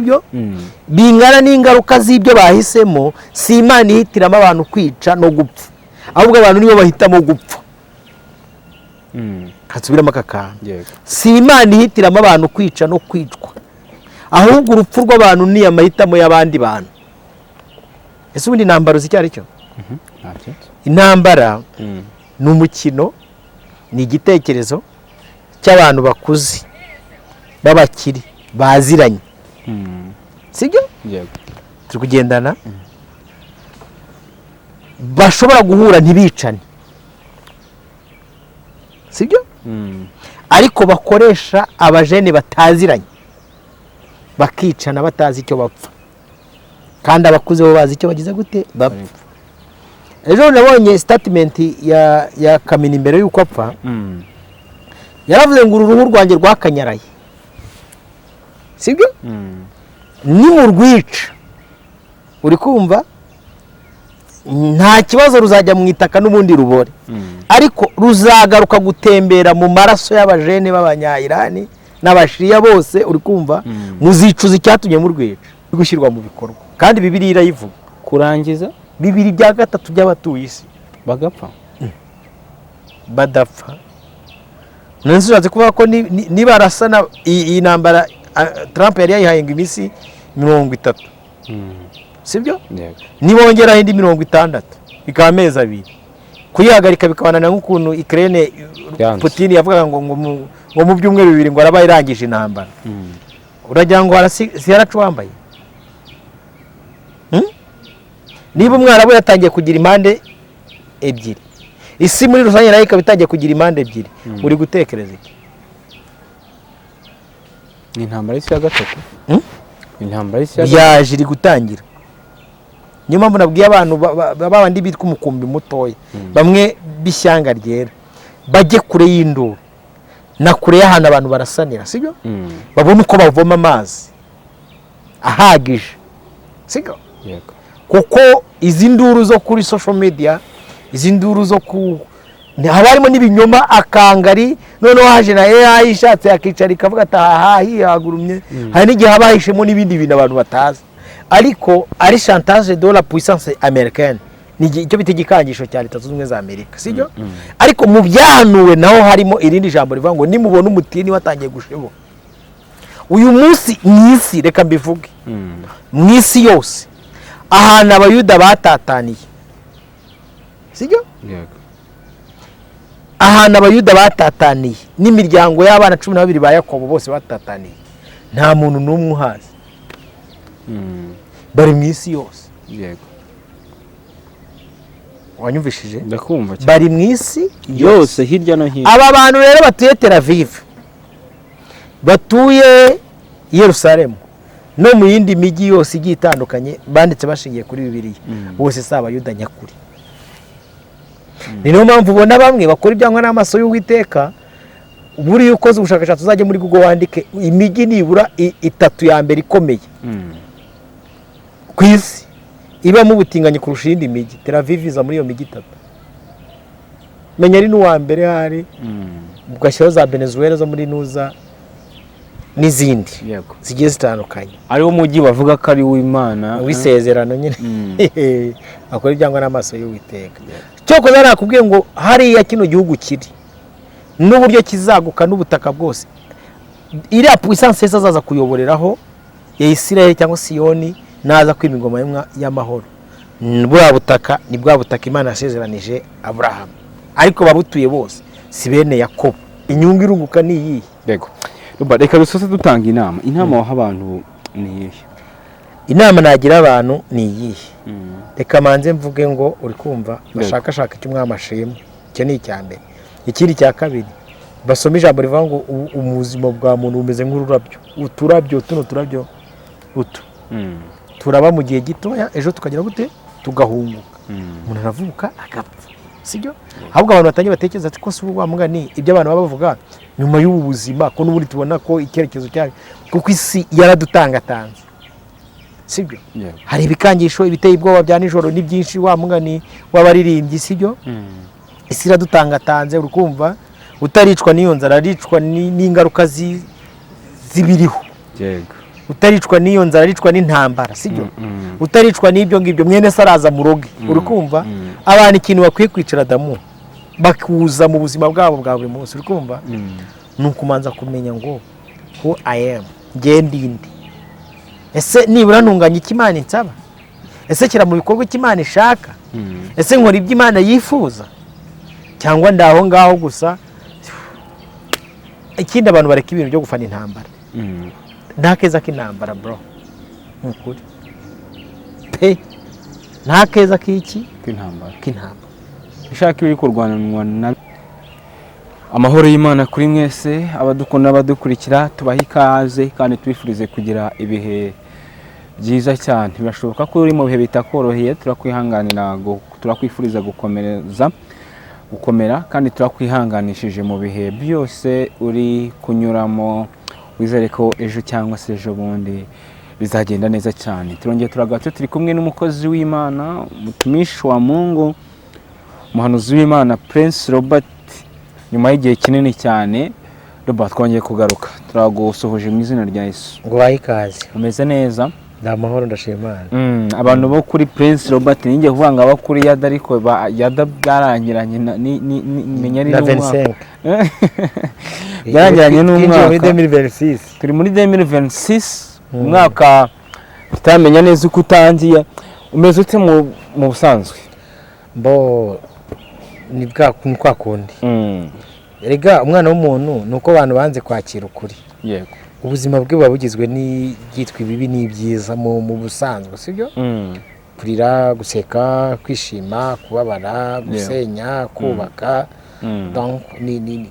Sibyo? Bingana n'ingaruka z'ibyo bahisemo. Si Imana ihitiramo abantu kwica no gupfa, ahubwo abantu nibo bahitamo gupfa. Hasubiramo aka kantu. Si Imana ihitiramo abantu kwica no kwicwa, ahubwo urupfu rw'abantu ni amahitamo y'abandi bantu. Ese ubundi intambara uzi icyo ari cyo? Ntacyo. Intambara ni umukino, ni igitekerezo cy'abantu bakuze b'abakire baziranye. Sibyo? Yego. Turi kugendana? Bashobora guhura ntibicane, sibyo? Ariko bakoresha abajene bataziranye bakicana batazi icyo bapfa, kandi abakuze bo bazi icyo bagize gute bapfa. Ejo nabonye statement ya Khamenei mbere y'uko apfa. Yaravuze ngo: "Uru ruhu rwanjye rwakanyaraye, sibyo, nimurwica, uri kumva, nta kibazo, ruzajya mu itaka n'ubundi rubore, ariko ruzagaruka gutembera mu maraso y'abajene b'Abanyayirani n'Abashiya bose, uri kumva, muzicuza icyatumye murwica." Uri gushyirwa mu bikorwa, kandi Bibiliya irayivuga. Kurangiza 2/3 by'abatuye isi bagapfa. Badapfa. None se ushatse kuvuga ko nibarasana iyi ntambara, Trump yari yayihaye ngo iminsi 30, sibyo? Yego. Nibongeraho indi 60 bikaba amezi 2, kuyihagarika bikabananira nk'ukuntu Ukraine Yanze. Putin yavugaga ngo mu byumweru 2 ngo araba irangije intambara. Uragira ngo si yaracu wambaye? Hmm? Niba Umwarabu yatangiye kugira impande ebyiri, isi muri rusange nayo ikaba itangiye kugira impande ebyiri, uri gutekereza iki? Ni intambara y'isi ya gatatu. Hmm? Intambara y'isi ya gatatu. Yaje iri gutangira. Niyo mpamvu nabwiye abantu babandi bitwa umukumbi mutoya, bamwe b'ishyanga ryera, bajye kure y'induru na kure y'ahantu abantu barasanira, sibyo? Babone uko bavoma amazi ahagije, sibyo? Yego. Kuko izi nduru zo kuri social media, izi nduru zo ku haba harimo n'ibinyoma akangari. Noneho haje na AI, ishatse yakicara ikavuga ati: "Aha hihagurumye." Hari n'igihe haba hahishemo n'ibindi bintu abantu batazi, ariko ari chantage de la puissance américaine, ni icyo bita igikangisho cya Leta Zunze Ubumwe za Amerika, sibyo? Ariko mu byahanuwe naho harimo irindi jambo rivuga ngo nimubona umutini watangiye gushibuka. Uyu munsi mu isi, reka mbivuge, mu isi yose ahantu Abayuda batataniye, sibyo? Yego. Ahantu Abayuda batataniye n'imiryango y'abana 12 ba Yakobo bose batataniye, nta muntu n'umwe uhazi. Bari mu isi yose. Yego. Wanyumvishije? Ndakumva cyane. Bari mu isi yose, hirya no hino. Aba bantu rero batuye Tel Aviv, batuye i Yerusalemu no mu yindi mijyi yose igiye itandukanye, banditse bashingiye kuri Bibiliya, bose si Abayuda nyakuri. Ni niyo mpamvu ubona bamwe bakora ibyangwa n'amaso y'Uwiteka. Buriya ukoze ubushakashatsi, uzajya muri Google wandike imijyi nibura itatu ya mbere ikomeye ku isi ibamo ubutinganyi kurusha iyindi mijyi, Tel Aviv iza muri iyo mijyi itatu. Menya ari n'uwa mbere hari, ugashyiraho za Venezuela zo muri nuza n'izindi zigiye zitandukanye. Ariwo mujyi bavuga ko ari uw'Imana. W'isezerano nyine. Akora ibyangwa n'amaso y'Uwiteka. Cyokoza nakubwiye ngo hariya kino gihugu kiri n'uburyo kizaguka n'ubutaka bwose, iriya puissance Yesu azaza kuyoboreraho ya Isirayeli cyangwa Siyoni, naza kwima ingoma y'amahoro, buriya butaka ni bwa butaka Imana yasezeranije Aburahamu, ariko babutuye bose si bene Yakobo. Inyungu irunguka ni iyihe? Yego. Ruba, reka dusoze dutanga inama. Inama waha abantu ni iyihe? Inama nagira abantu ni iyihe? Reka manze mvuge ngo, uri kumva, bashakashaka icyo Umwami ashima. Icyo ni icya mbere. Ikindi cya kabiri, basome ijambo rivuga ngo ubuzima bwa muntu bumeze nk'ururabyo, uturabyo tuno, turabyo utu turaba mu gihe gitoya, ejo tukagira gute? Tugahunguka. Umuntu aravuka agapfa, sibyo? Ahubwo abantu batangiye batekereza ati: "Ko si ubu wa mugani ibyo abantu baba bavuga nyuma y'ubu buzima, ko n'ubundi tubona ko icyerekezo cyayo, kuko isi yaradutangatanze, sibyo?" Yego. Hari ibikangisho, ibiteye ubwoba bya nijoro ni byinshi, wa mugani w'abaririmbyi, sibyo? Isi iradutangatanze, uri kumva, utaricwa n'iyo nzara aricwa n'ingaruka z'ibiriho. Yego. Utaricwa n'iyo nzara, aricwa n'intambara, sibyo? Utaricwa n'ibyo ngibyo, mwene se araza muroge, uri kumva? Abantu ikintu bakwiye kwicara damu bakuza mu buzima bwabo bwa buri munsi, uri kumva, ni ukumanza kumenya ngo who I am, njye ndinde? Ese nibura ntunganya icyo Imana insaba? Ese shyira mu bikorwa icyo Imana ishaka? Ese nkora ibyo Imana yifuza, cyangwa ndi aho ngaho gusa? Ikindi, abantu bareka ibintu byo gufana intambara. Nta keza k'intambara, bro, ni ukuri pe, nta keza k'iki? K'intambara. K'intambara. Ishaka ibiri kurwananwa na. Amahoro y'Imana kuri mwese abadukunda, abadukurikira, tubahe ikaze kandi tubifurize kugira ibihe byiza cyane. Birashoboka ko uri mu bihe bitakoroheye, turakwihanganira, turakwifuriza gukomereza gukomera kandi turakwihanganishije mu bihe byose uri kunyuramo. Wizere ko ejo cyangwa se ejo bundi bizagenda neza cyane. Turongeye turagatse, turi kumwe n'umukozi w'Imana, mutumishi wa Mungu, umuhanuzi w'Imana Prince Robert. Nyuma y'igihe kinini cyane, Robert, twongeye kugaruka, turagusuhuje mu izina rya Yesu. Ngo bahe ikaze. Umeze neza? Ndi amahoro, ndashima Imana. Abantu bo kuri Prince Robert, ninjye kuvuga ngo abo kuri Yada, ariko Yada byarangiranye menya ari na n'umwaka. 25. Byarangiranye Twinjiye muri n'umwaka. 2026. Turi muri 2026, umwaka tutamenya neza uko utangiye. Umeze ute mu busanzwe? Mbo ni kwa kundi. Erega umwana w'umuntu ni uko abantu banze kwakira ukuri. Ubuzima bwe buba bugizwe n'ibyitwa ibibi n'ibyiza mu busanzwe, sibyo? Kurira, guseka, kwishima, kubabara, gusenya, kubaka. Donc,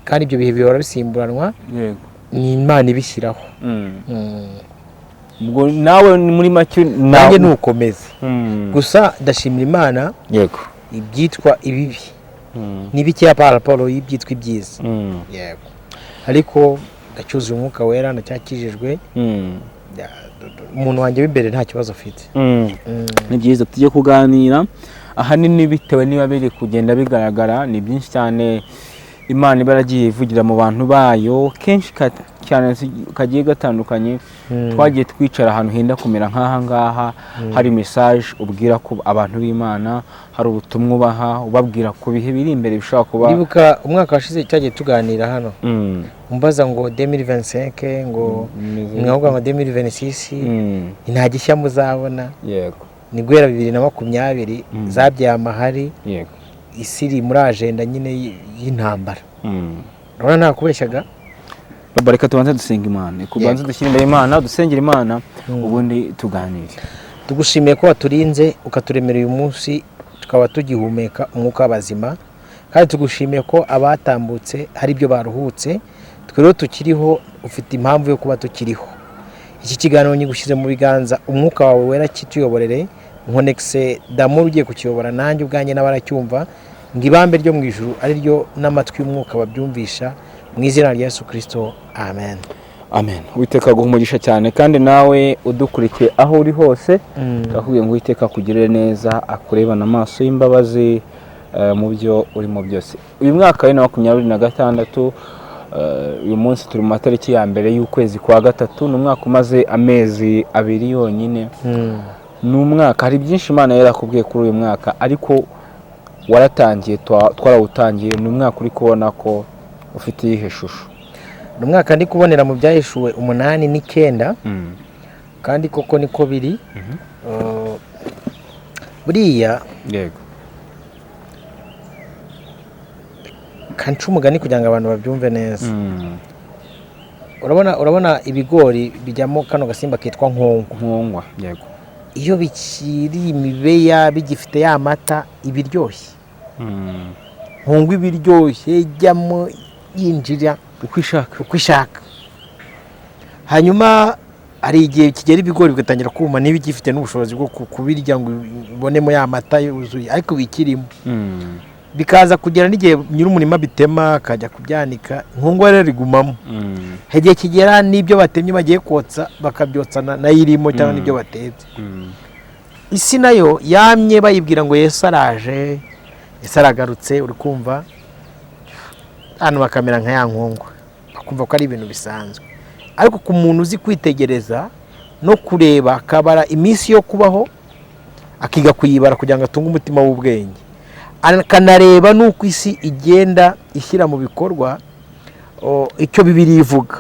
kandi ibyo bihe bihora bisimburanwa. Ni Imana ibishyiraho. Ubwo nawe muri make Nanjye ni ukomeze. Gusa ndashimira Imana. Ibyitwa ibibi ni bikeya par rapport y'ibyitwa ibyiza. Yego, ariko ndacyuzuye Umwuka Wera, ndacyakijijwe. Umuntu wanjye w'imbere nta kibazo afite. Ni byiza. Tujye kuganira ahanini bitewe niba biri kugenda bigaragara, ni byinshi cyane Imana iba yaragiye ivugira mu bantu bayo kenshi cyane kagiye gatandukanye. Twagiye twicara ahantu henda kumera nk'aha ngaha, hari message ubwira ko abantu b'Imana, hari ubutumwa ubaha, ubabwira ku bihe biri imbere bishobora kuba. Ndibuka umwaka washize cyagiye tuganira hano, umbaza ngo 2025, ngo mwavuga ngo 2026 nta gishya muzabona. Ni guhera 2020 zabyaye amahari. Isi iri muri agenda nyine y'intambara. Urabona ntakubeshyaga. Baba, reka tubanze dusenga Imana, tubanze dushyire imbere Imana, dusengera Imana, ubundi tuganire. Tugushimiye ko waturinze, ukaturemera uyu munsi, tukaba tugihumeka umwuka w'abazima, kandi tugushimiye ko abatambutse hari ibyo baruhutse, twe rero tukiriho, ufite impamvu yo kuba tukiriho. Iki kiganiro nyigushyize mu biganza, Umwuka wawe Wera kituyoborere. Nkonekise damu ugiye kukiyobora, nanjye ubwanjye n'abaracyumva, ngo ibambe ryo mu ijuru ari ryo n'amatwi y'umwuka babyumvisha, mu izina rya Yesu Kirisito, amen. Amen. Uwiteka aguha umugisha cyane, kandi nawe udukurikiye aho uri hose, turakubwiye ngo Uwiteka akugirire neza, akurebane amaso y'imbabazi mu byo urimo byose. Uyu mwaka wa 2026, uyu munsi turi mu matariki ya mbere y'ukwezi kwa gatatu, ni umwaka umaze amezi 2 yonyine. Ni umwaka hari byinshi Imana yarakubwiye kuri uyu mwaka, ariko waratangiye, twarawutangiye. Ni umwaka uri kubona ko ufite iyihe shusho? Ni umwaka ndi kubonera mu Byahishuwe 8 n'9, kandi koko niko biri. Buriya kanca umugani kugira ngo abantu babyumve neza. Urabona ibigori bijyamo kano gasimba kitwa nkongwa. Nkongwa, yego. Iyo bikiri imibeya, bigifite ya mata, iba iryoshye. Nkongwa iba iryoshye, ijyamo, yinjira uko ishaka. Uko ishaka. Hanyuma hari igihe kigera ibigori bigatangira kuma, niba igifite n'ubushobozi bwo kubirya ngo ibonemo ya mata yuzuye, ariko bikirimo. Bikaza kugera n'igihe nyir'umurima bitema akajya kubyanika, nkongwa rero rigumamo. Hari igihe kigera n'ibyo batemye bagiye kotsa, bakabyotsa nayo irimo, cyangwa n'ibyo batetse. Isi nayo yamye bayibwira ngo Yesu araje, Yesu aragarutse, uri kumva hano bakamera nka ya nkongwa, bakumva ko ari ibintu bisanzwe. Ariko ku muntu uzi kwitegereza no kureba, akabara iminsi yo kubaho, akiga kuyibara kugira ngo atunge umutima w'ubwenge, akanareba n'uko isi igenda ishyira mu bikorwa icyo Bibiliya ivuga,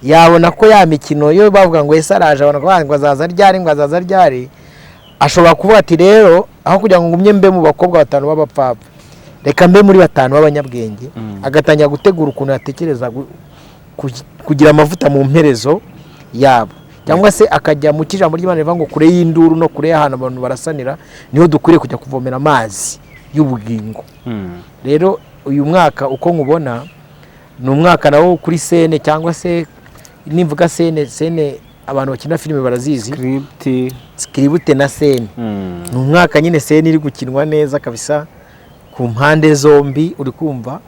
yabona ko ya mikino yo bavuga ngo ese araje, abona ko ngo azaza ryari, ngo azaza ryari, ashobora kuvuga ati: "Rero aho kugira ngo ngumye mbe mu bakobwa batanu b'abapfapfa, reka mbe muri batanu b'abanyabwenge." Agatangira gutegura ukuntu yatekereza kugira amavuta mu mperezo yabo, cyangwa se akajya mu cy'ijambo ry'Imana rivuga ngo kure y'induru no kure y'ahantu abantu barasanira niho dukwiriye kujya kuvomera amazi y'ubugingo. Rero uyu mwaka uko nkubona ni umwaka nawo kuri scène, cyangwa se nimvuga scène, scène abantu bakina filime barazizi. Script. Script na scène. Ni umwaka nyine scène iri gukinwa neza kabisa ku mpande zombi, uri kumva,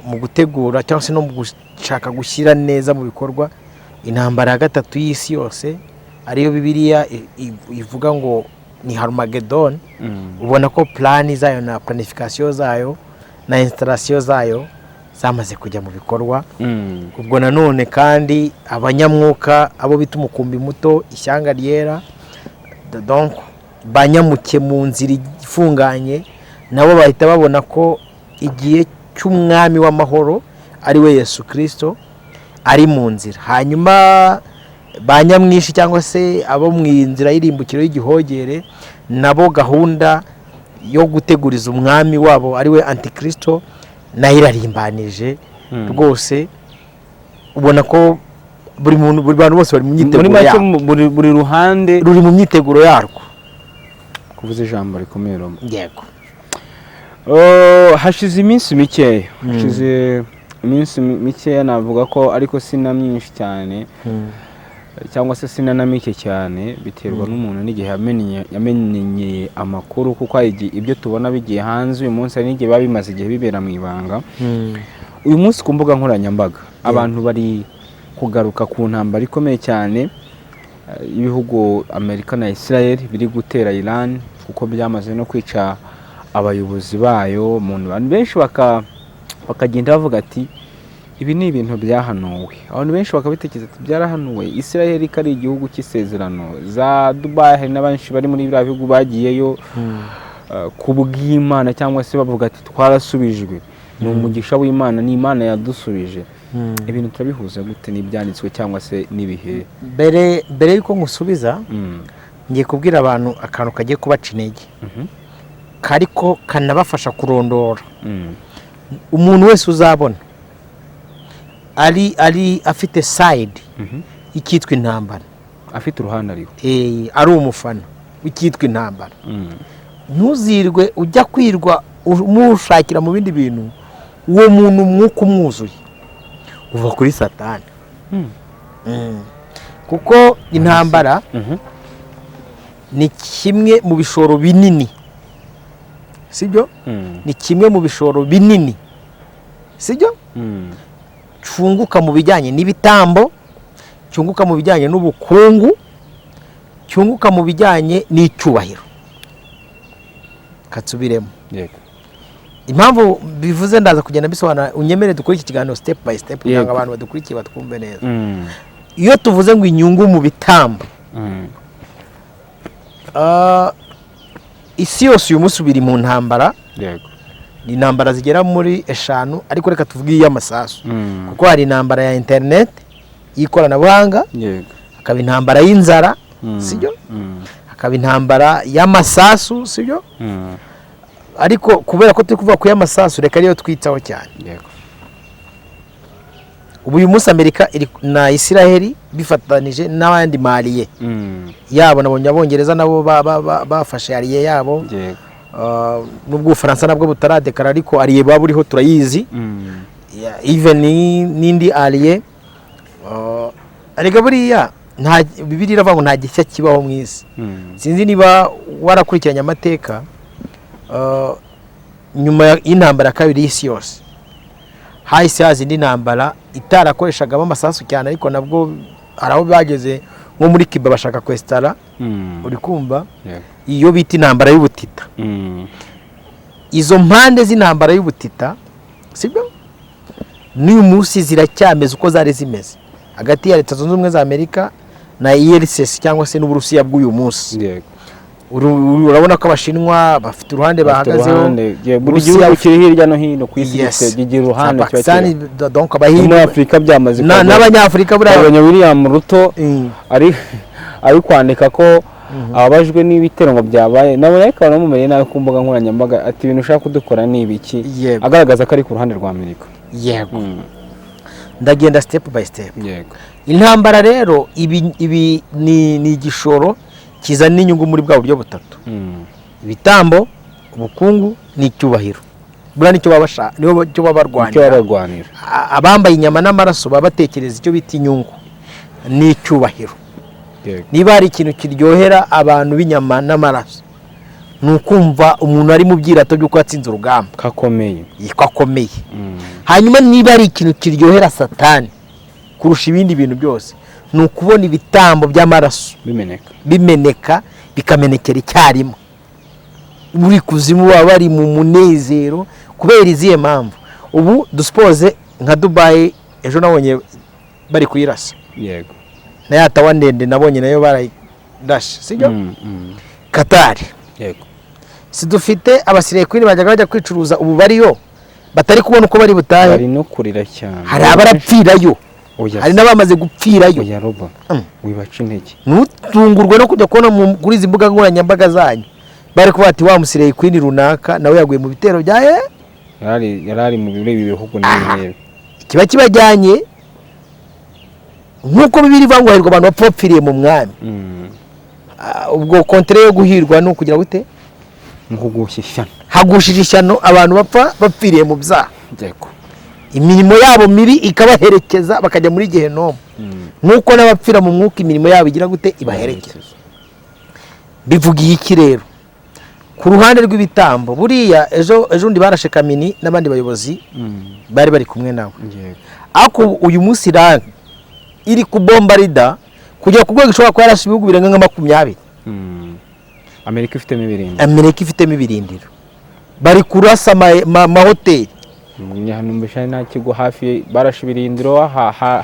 mu gutegura cyangwa se no mu gushaka gushyira neza mu bikorwa intambara ya gatatu y'isi yose, ariyo Bibiliya ivuga ngo ni Harumagedoni. Ubona ko plan zayo na planification zayo na installation zayo zamaze kujya mu bikorwa. Ubwo nanone kandi abanyamwuka, abo bita umukumbi muto, ishyanga ryera, donc banyamuke mu nzira ifunganye, nabo bahita babona ko igihe cy'umwami w'amahoro, ari we Yesu Kirisito, ari mu nzira. Hanyuma ba nyamwinshi, cyangwa se abo mu nzira y'irimbukiro y'igihogere, nabo gahunda yo guteguriza umwami wabo, ari we Antikirisito, nayo irarimbanije. Rwose ubona ko buri muntu, buri bantu bose bari mu Muri myiteguro make, yabo. buri ruhande Ruri mu myiteguro yarwo. Kuvuza ijambo rikomeye, Roma. Yego. Oh, hashize iminsi mikeya, hashize iminsi mikeya navuga ko, ariko si na myinshi cyane cyangwa se si na mike cyane, biterwa n'umuntu n'igihe yamenyeye amakuru, kuko hari igihe ibyo tubona bigiye hanze uyu munsi, hari n'igihe biba bimaze igihe bibera mu ibanga. Uyu munsi ku mbuga nkoranyambaga abantu bari kugaruka ku ntambara ikomeye cyane y'ibihugu Amerika na Israel biri gutera Iran, kuko byamaze no kwica abayobozi bayo. Abantu benshi bakagenda bavuga ati: "Ibi ni ibintu byahanuwe." Abantu benshi bakabitekereza ati: "Byarahanuwe." Israel ko ari igihugu cy'isezerano, za Dubai, hari n'abenshi bari muri biriya bihugu bagiyeyo ku bw'Imana, cyangwa se bavuga ati: "Twarasubijwe, ni umugisha w'Imana, ni Imana yadusubije." Ibintu turabihuza gute n'ibyanditswe cyangwa se n'ibihe? Mbere y'uko ngusubiza, ngiye kubwira abantu akantu kagiye kubaca intege, kariko kanabafasha kurondora. Umuntu wese uzabona ari afite side y'icyitwa intambara, afite uruhande ariho, ari umufana w'icyitwa intambara, ntuzirwe ujya kwirwa umushakira mu bindi bintu. Uwo muntu umwuka umwuzuye uva kuri Satani. Kuko intambara ni kimwe mu bishoro binini, sibyo? Ni kimwe mu bishoro binini, sibyo, cyunguka mu bijyanye n'ibitambo, cyunguka mu bijyanye n'ubukungu, cyunguka mu bijyanye n'icyubahiro. Katsubiremo. Yego. Impamvu bivuze ndaza kugenda mbisobanura, unyemere dukore iki kiganiro step by step kugira ngo abantu badukurikiye batwumve neza. Iyo tuvuze ngo inyungu mu bitambo, isi yose uyu munsi biri mu ntambara. Ni intambara zigera muri eshanu, ariko reka tuvuge iy'amasasu, kuko hari intambara ya interineti y'ikoranabuhanga, hakaba intambara y'inzara, sibyo? Hakaba intambara y'amasasu, sibyo? Ariko kubera ko turi kuvuga ku y'amasasu, reka ariyo twitaho cyane. Ubu uyu munsi Amerika iri na Isiraheli bifatanije n'abandi ma alliés yabo, nabonye Abongereza nabo bafashe allié yabo. Nubwo Ubufaransa nabwo butaradekara, ariko allié baba buriho turayizi. Even n'indi allié. Erega buriya nta Bibiliya iravuga ngo nta gishya kibaho mu isi. Sinzi niba warakurikiranye amateka, nyuma y'intambara ya kabiri y'isi yose hahise haza indi ntambara itarakoreshagamo amasasu cyane, ariko nabwo hari aho bageze nko muri Cuba bashaka kwesitara, uri kumva? Yego. Iyo bita intambara y'ubutita. Izo mpande z'intambara y'ubutita, sibyo, n'uyu munsi ziracyameze uko zari zimeze hagati ya Leta Zunze Ubumwe za Amerika. na URSS cyangwa se n'Uburusiya bw'uyu munsi. Urabona ko Abashinwa bafite uruhande Bafite bahagazeho. uruhande. Buri Uburusiya gihugu kiri hirya no hino ku isi kigira uruhande Za kiba Pakistan, kiriho. donc No Abahinde muri Afurika byamaze kugaragara. n'Abanyafurika buriya. Twabonye William Ruto ari kwandika ko ababajwe n'ibitero ngo byabaye, nabonye ariko banamumereye nabi ku mbuga nkoranyambaga, ati ibintu ushaka kudukora ni ibiki, agaragaza ko ari ku ruhande rwa Amerika. Yego, ndagenda step by step. Intambara rero ibi ni igishoro kizana inyungu muri bwa buryo butatu: ibitambo, ubukungu n'icyubahiro. Buriya nicyo baba bashaka, niyo cyo baba Icyo barwanira. barwanira. Abambaye inyama n'amaraso baba batekereza icyo bita inyungu n'icyubahiro. Niba hari ikintu kiryohera abantu b'inyama n'amaraso, ni ukumva umuntu ari mu byirato by'uko yatsinze urugamba, kakomeye, ko akomeye. Hanyuma niba hari ikintu kiryohera Satani kurusha ibindi bintu byose, ni ukubona ibitambo by'amaraso bimeneka, bimeneka, bikamenekera icyarimwe. Buri kuzimu baba bari mu munezero. Kubera izihe mpamvu? Ubu dusipoze nka Dubayi, ejo nabonye bari kuyirasa, na ya tower ndende nabonye nayo barayirashe, sibyo? Katari, si dufite aba slay queen bajyaga bajya kwicuruza, ubu bariyo batari kubona uko bari butahe? Bari no kurira cyane. Hari abarapfirayo, Oya. hari n'abamaze gupfirayo. Oya roba, wibaca intege. Ntutungurwe no kujya kubona kuri izi mbuga nkoranyambaga zanyu bari kuvuga ati wa mu slay queen runaka nawe yaguye mu bitero bya Yari ari muri ibi bihugu n'ibi n'ibi. Kiba kibajyanye, nk'uko Bibiliya ivuga ngo hahirwa abantu bapfa bapfiriye mu Mwami. Ubwo contraire yo guhirwa ni ukugira gute? Nko kugushya ishyano. Hagushije ishyano abantu bapfa bapfiriye mu byaha, imirimo yabo mibi ikabaherekeza bakajya muri gehenomu, nk'uko n'abapfira mu mwuka imirimo yabo igira gute? Ibaherekeza. Bivugiye iki rero ku ruhande rw'ibitambo? Buriya ejo ejo bundi barashe Khamenei n'abandi bayobozi bari bari kumwe nawe. Ariko uyu munsi Iran iri kubombarida kugera ku rwego ishobora kuba yarashe ibihugu birenga nka 20. Amerika ifitemo ibirindiro. Amerika ifitemo ibirindiro, bari kurasa amahoteli. Numvise nta kigo hafi, barashe ibirindiro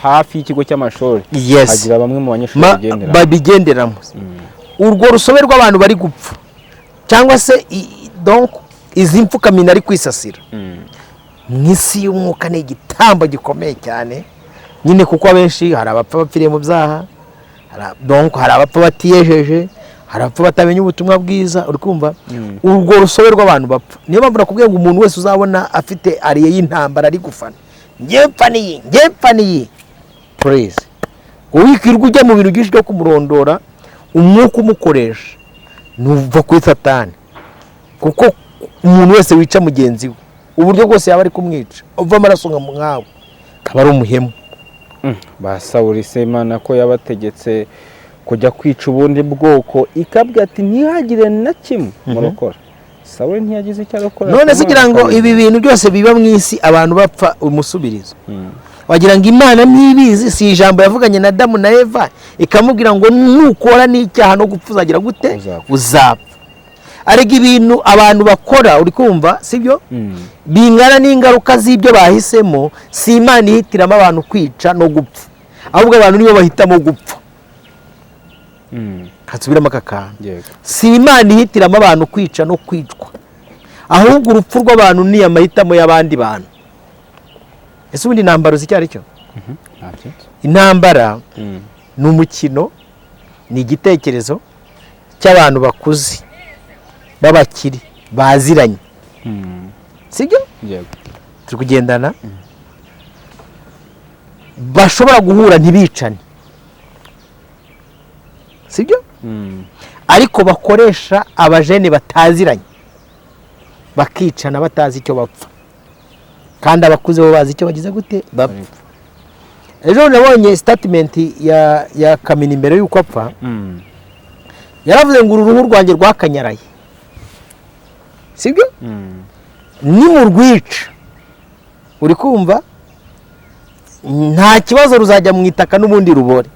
hafi y'ikigo cy'amashuri, hagira bamwe mu banyeshuri babigenderamo. Babigenderamo. Urwo rusobe rw'abantu bari gupfa, cyangwa se donc izi mpfu Khamenei ari kwisasira mu isi y'umwuka, ni igitambo gikomeye cyane nyine, kuko abenshi hari abapfa bapfiriye mu byaha, donc hari abapfa batiyejeje, hari abapfa batamenya ubutumwa bwiza. Uri kumva urwo rusobe rw'abantu bapfa? Niyo mpamvu nakubwiye ngo umuntu wese uzabona afite allié y'intambara ari gufana, njye mpfa n'iyi, njye mpfa n'iyi, please, wikirwa ujya mu bintu byinshi byo kumurondora. Umwuka umukoresha ntuva kuri Satani, kuko umuntu wese wica mugenzi we, uburyo bwose yaba ari kumwica uva amaraso nka nkawe, akaba ari umuhemu. Ba Sawuli se, Imana ko yabategetse kujya kwica ubundi bwoko, ikabwira ati ntihagire na kimwe murokora, Sawuli ntiyagize icyo arokora? None se kugira ngo ibi bintu byose biba mu isi, abantu bapfa umusubirizo, wagira ngo Imana ntibizi? Si ijambo yavuganye na Adamu na Eva, ikamubwira ngo nukora n'icyaha no gupfa uzagira gute? Uzapfa. Uzapfa. Ariko ibintu abantu bakora, uri kumva, sibyo? Bingana n'ingaruka z'ibyo bahisemo. Si Imana ihitiramo abantu kwica no gupfa, ahubwo abantu nibo bahitamo gupfa. Hasubiramo aka kantu. Si Imana ihitiramo abantu kwica no kwicwa, ahubwo urupfu rw'abantu ni amahitamo y'abandi bantu. Ese ubundi intambara uzi icyo ari cyo? Ntabyo. Intambara ni umukino, ni igitekerezo cy'abantu bakuze b'abakire baziranye, sibyo? Yego. Turi kugendana? Bashobora guhura ntibicane, sibyo? Ariko bakoresha abajene bataziranye bakicana batazi icyo bapfa, kandi abakuze bo bazi icyo bagize gute bapfa. Ejo nabonye statement ya Khamenei mbere y'uko apfa. Yaravuze ngo uru ruhu rwanjye rwakanyaraye, sibyo? Nimurwica, uri kumva, nta kibazo, ruzajya mu itaka n'ubundi rubore,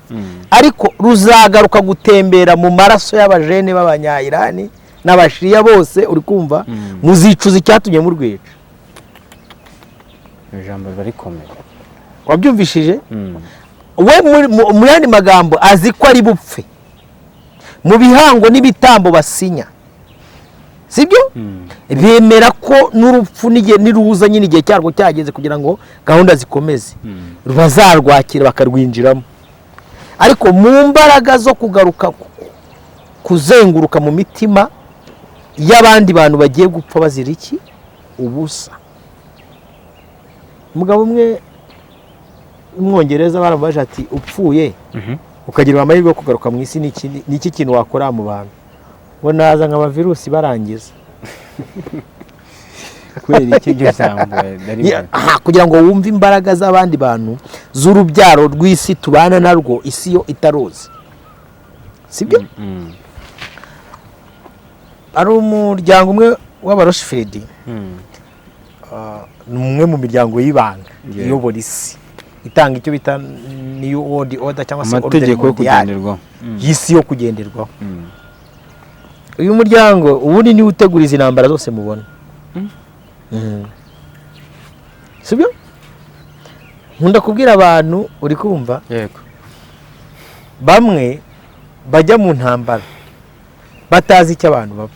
ariko ruzagaruka gutembera mu maraso y'abajene b'Abanyayirani n'Abashiya bose, uri kumva? Muzicuza icyatumye murwica. Ijambo riba rikomeye. Wabyumvishije? We mu yandi magambo azi ko ari bupfe mu bihango n'ibitambo basinya, sibyo? Bemera ko n'urupfu n'igihe niruza nyine, igihe cyarwo cyageze kugira ngo gahunda zikomeze, bazarwakira bakarwinjiramo, ariko mu mbaraga zo kugaruka kuzenguruka mu mitima y'abandi bantu bagiye gupfa bazira iki? Ubusa. Umugabo umwe w'Umwongereza baramubaje ati: "Upfuye ukagira amahirwe yo kugaruka mu isi, ni iki kintu wakora mu bantu?" Ngo: "Naza nkaba virusi barangiza." Kubera iki iryo jambo dari? Aha, kugira ngo wumve imbaraga z'abandi bantu z'urubyaro rw'isi tubana narwo, isi yo itaruzi, sibyo? Ari umuryango umwe w'Abarothschild, ni umwe mu miryango y'ibanga iyobora isi, itanga icyo bita New World Order cyangwa se amategeko yo Ordre Mondial kugenderwaho. y'isi yo kugenderwaho. Uyu muryango ubundi niwe utegura izi ntambara zose mubona. Sibyo? Nkunda kubwira abantu, uri kumva? Yego. Bamwe bajya mu ntambara batazi icyo abantu bapfa.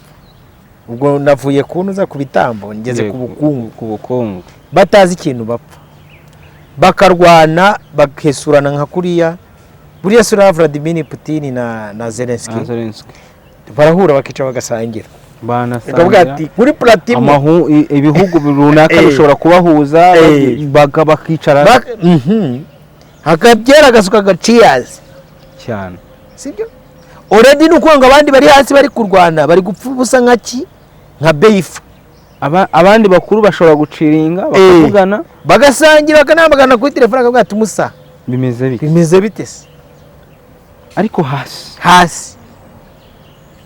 Ubwo navuye ku ntuza ku bitambo, ngeze ku bukungu. Ku bukungu. Batazi ikintu bapfa, bakarwana, bakesurana nka kuriya buriya sura ya Vladimir Putin na Zelensky. Na Zelensky. Barahura, bakicara, bagasangira, bakavuga banasangira ati kuri plateau ibihugu runaka bishobora kubahuza, bakicara. Hakabyera agasuka gaciyazi. Cyane. Sibyo? Already ni ukuvuga ngo abandi bari hasi bari kurwana, bari gupfa ubusa nka ki, nka beifa. Abandi bakuru bashobora guciringa, bakavugana. Bagasangira, bakanamagana kuri telefone, akavuga ati: "Musa, bimeze bite?" Bimeze bite se? Ariko hasi hasi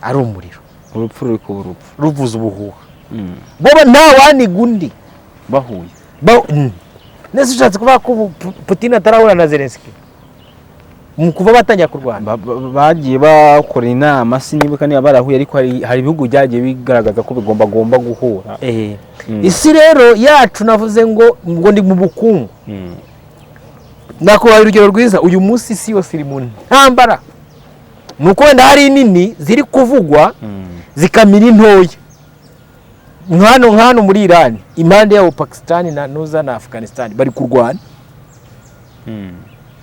ari umuriro. Urupfu ruri kuba urupfu. Ruvuza ubuhuha. Bo nta waniga undi. Bahuye. Nese ushatse kuvuga ko ubu Putin atarahura na Zelensky mu kuva batangira kurwana? Bagiye bakora inama, sinibuka niba barahuye, ariko hari ibihugu byagiye bigaragaza ko bigomba guhura. Isi rero yacu, navuze ngo ndi mu bukungu. Nakubaha urugero rwiza: uyu munsi isi yose iri mu ntambara, ni uko wenda hari nini ziri kuvugwa zikamira intoya. Nk'hano muri Irani, impande yabo Pakisitani na nuza na Afghanistan bari kurwana.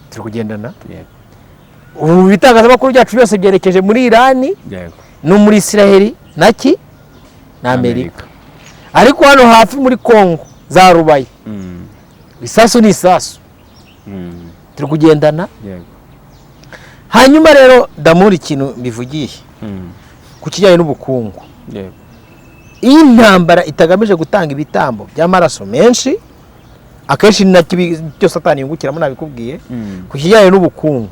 Turi kugendana? Yego. Ubu ibitangazamakuru byacu byose byerekeje muri Irani no muri Isiraheli na ki na Amerika, ariko hano hafi muri Kongo za Rubaye, isasu ni isasu. Turi kugendana? Yego. Hanyuma rero ndamura ikintu mbivugiye ku kijyanye n'ubukungu. Iyo intambara itagamije gutanga ibitambo by'amaraso menshi, akenshi ni nacyo byo Satani yungukiramo, nabikubwiye. Ku kijyanye n'ubukungu,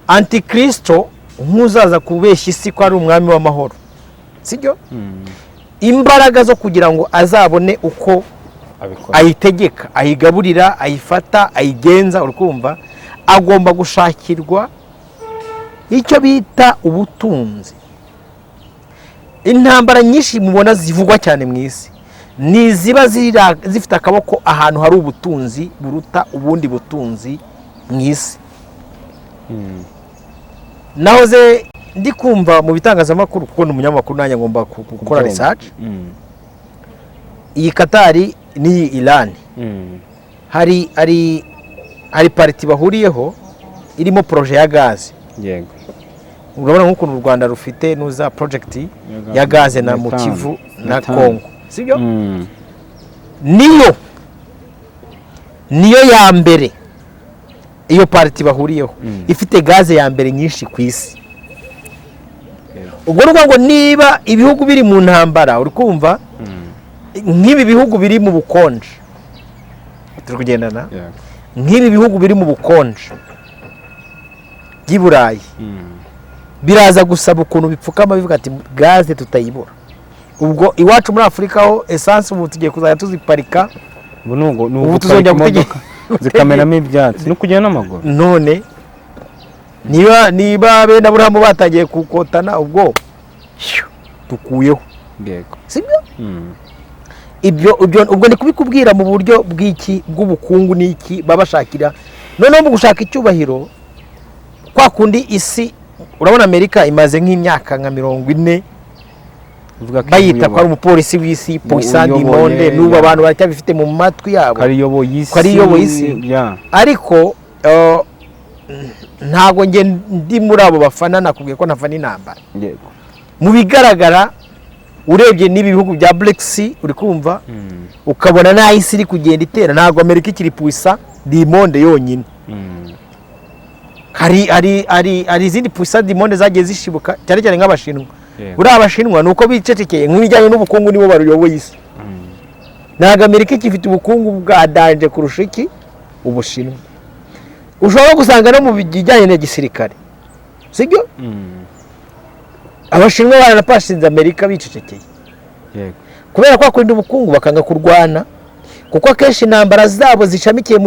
Antikristo nk'uzaza kubeshya isi ko ari umwami w'amahoro, sibyo? Imbaraga zo kugira ngo azabone uko abikora, ayitegeka, ayigaburira, ayifata, ayigenza, uri kumva, agomba gushakirwa icyo bita ubutunzi. Intambara nyinshi mubona zivugwa cyane mu isi ni iziba zifite akaboko ahantu hari ubutunzi buruta ubundi butunzi mu isi. Nahoze ndi kumva mu bitangazamakuru, kuko ni umunyamakuru nanjye ngomba gukora Kubyumva. research. Iyi Katari n'iyi Irani, hari partie bahuriyeho irimo projet ya gaze. Urabona nk'ukuntu u Rwanda rufite nuza project ya gaze na mu Methane. Kivu na Methane. Congo, sibyo? Niyo ya mbere iyo partie bahuriyeho ifite gaze ya mbere nyinshi ku isi. Ubwo ni ukuvuga ngo niba ibihugu biri mu ntambara, uri kumva, nk'ibi bihugu biri mu bukonje, turi kugendana? Yego. Nk'ibi bihugu biri mu bukonje by'i Burayi, biraza gusaba ukuntu bipfukama bivuga ati gaze tutayibura. Ubwo iwacu muri Afurika ho essence ubu tugiye kuzajya tuziparika. Ubu ni ni Ubu uguparika tuzongera imodoka zikamenamo ibyatsi no kugenda n'amaguru. None niba bene Aburahamu batangiye kukotana, ubwo shyu, dukuyeho. Sibyo? Ibyo ubwo ndi kubikubwira mu buryo bw'iki, bw'ubukungu n'iki baba bashakira. Noneho mu gushaka icyubahiro kwa kundi isi, urabona Amerika imaze nk'imyaka nka 40 Uvuga ko bayita ko ari iyoboye. umupolisi w'isi, puissant du Uyoboye, monde. N'ubu abantu baracyabifite mu matwi yabo ko ariyoboye isi. Ko ariyoboye isi. Ariko ntabwo njye ndi muri abo bafana. Nakubwiye ko ntafana intambara. Mu bigaragara, urebye n'ibi bihugu bya BRICS, uri kumva, ukabona n'aho isi iri kugenda itera, ntabwo Amerika ikiri puissant du monde yonyine. Hari izindi puissant du monde zagiye zishibuka, cyane cyane nk'Abashinwa. Buriya Abashinwa ni uko bicecekeye, nk'ibijyanye n'ubukungu nibo baruyoboye isi. Ntabwo Amerika ikifite ubukungu bwa danger kurusha iki Ubushinwa. Ushobora no gusanga no mu bijyanye na gisirikare, sibyo? Abashinwa baranapashinze Amerika bicecekeye kubera ko kurinda ubukungu, bakanga kurwana, kuko akenshi intambara zabo zishamikiye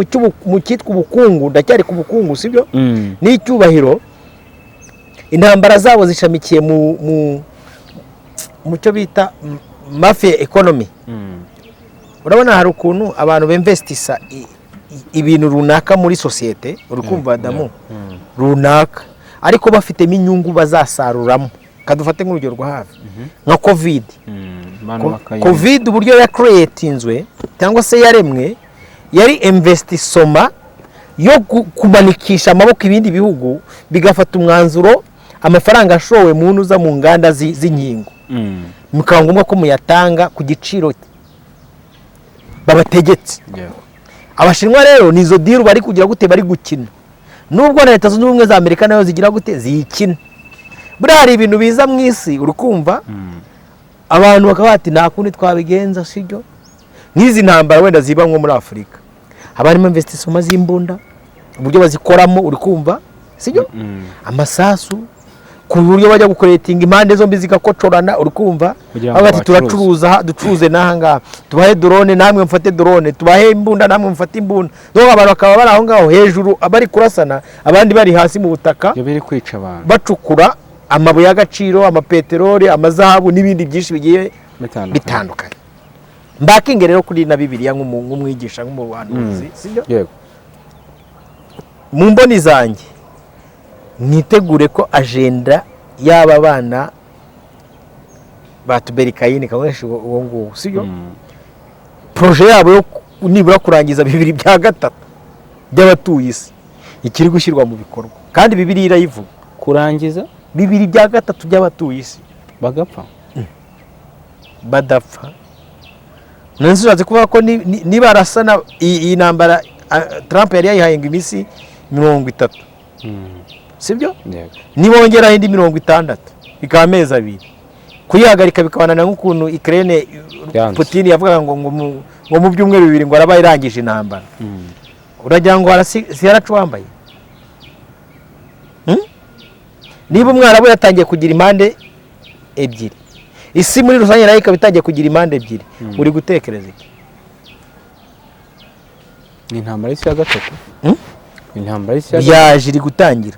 mu cyitwa ubukungu. Ndacyari ku bukungu, sibyo? N'icyubahiro. Intambara zabo zishamikiye mu cyo bita mafia economy. Urabona hari ukuntu abantu bemvestisa ibintu runaka muri sosiyete, uri kumva, Adamu, runaka, ariko bafitemo inyungu bazasaruramo. Kadufate nk'urugero rwa hafi, nka COVID. Abantu bakayiba. COVID uburyo yakeretinzwe cyangwa se yaremwe, yari investissement yo kumanikisha amaboko ibindi bihugu, bigafata umwanzuro amafaranga ashowe mu ntuza, mu nganda z'inkingo, bikaba ngombwa ko muyatanga ku giciro babategetse. Abashinwa rero ni izo deal bari kugira gute, bari gukina, nubwo na Leta Zunze Ubumwe za Amerika nayo zigira gute, ziyikina. Buriya hari ibintu biza mu isi, uri kumva, abantu bakaba bati nta kundi twabigenza, sibyo? Nk'izi ntambara wenda ziba nko muri Afurika, haba harimo investissement z'imbunda, uburyo bazikoramo, uri kumva, sibyo? Amasasu, ku buryo bajya gukoretinga impande zombi zigakocorana, uri kumva? Kugira ngo Bavuga bati bacuruze. Turacuruza aha, ducuruze n'aha ngaha, tubahe drone namwe mufate drone, tubahe imbunda namwe mufate imbunda. Donc abantu bakaba bari aho ngaho hejuru bari kurasana, abandi bari hasi mu butaka Ibyo biri kwica abantu bacukura amabuye y'agaciro, amapeteroli, amazahabu n'ibindi byinshi bigiye bitandukanye. bitandukanye. Mbakinge rero kuri na Bibiliya nk'umwigisha, nk'umuhanuzi, sibyo? Yego. Mu mboni zanjye, mwitegure ko agenda y'aba bana ba Tuberikayini kakoresha uwo nguwo, sibyo? Projet yabo yo nibura kurangiza bibiri bya gatatu by'abatuye isi ikiri gushyirwa mu bikorwa, kandi Bibiliya irayivuga. Kurangiza Bibiri bya gatatu by'abatuye isi. Bagapfa. Badapfa. None ushatse kuvuga ko nibarasana iyi ntambara, Trump yari yayihaye ngo iminsi 30, sibyo? Yego. Nibongeraho indi 60 bikaba amezi 2, kuyihagarika bikabananira, nk'ukuntu Ukraine Yanze. Putin yavugaga ngo mu byumweru 2 ngo araba irangije intambara. Uragira ngo si yaracu wambaye? Hmm? Niba Umwarabu yatangiye kugira impande ebyiri, isi muri rusange nayo ikaba itangiye kugira impande ebyiri, uri gutekereza iki? Ni intambara y'isi ya gatatu. Hmm? Intambara y'isi ya gatatu. Yaje iri gutangira.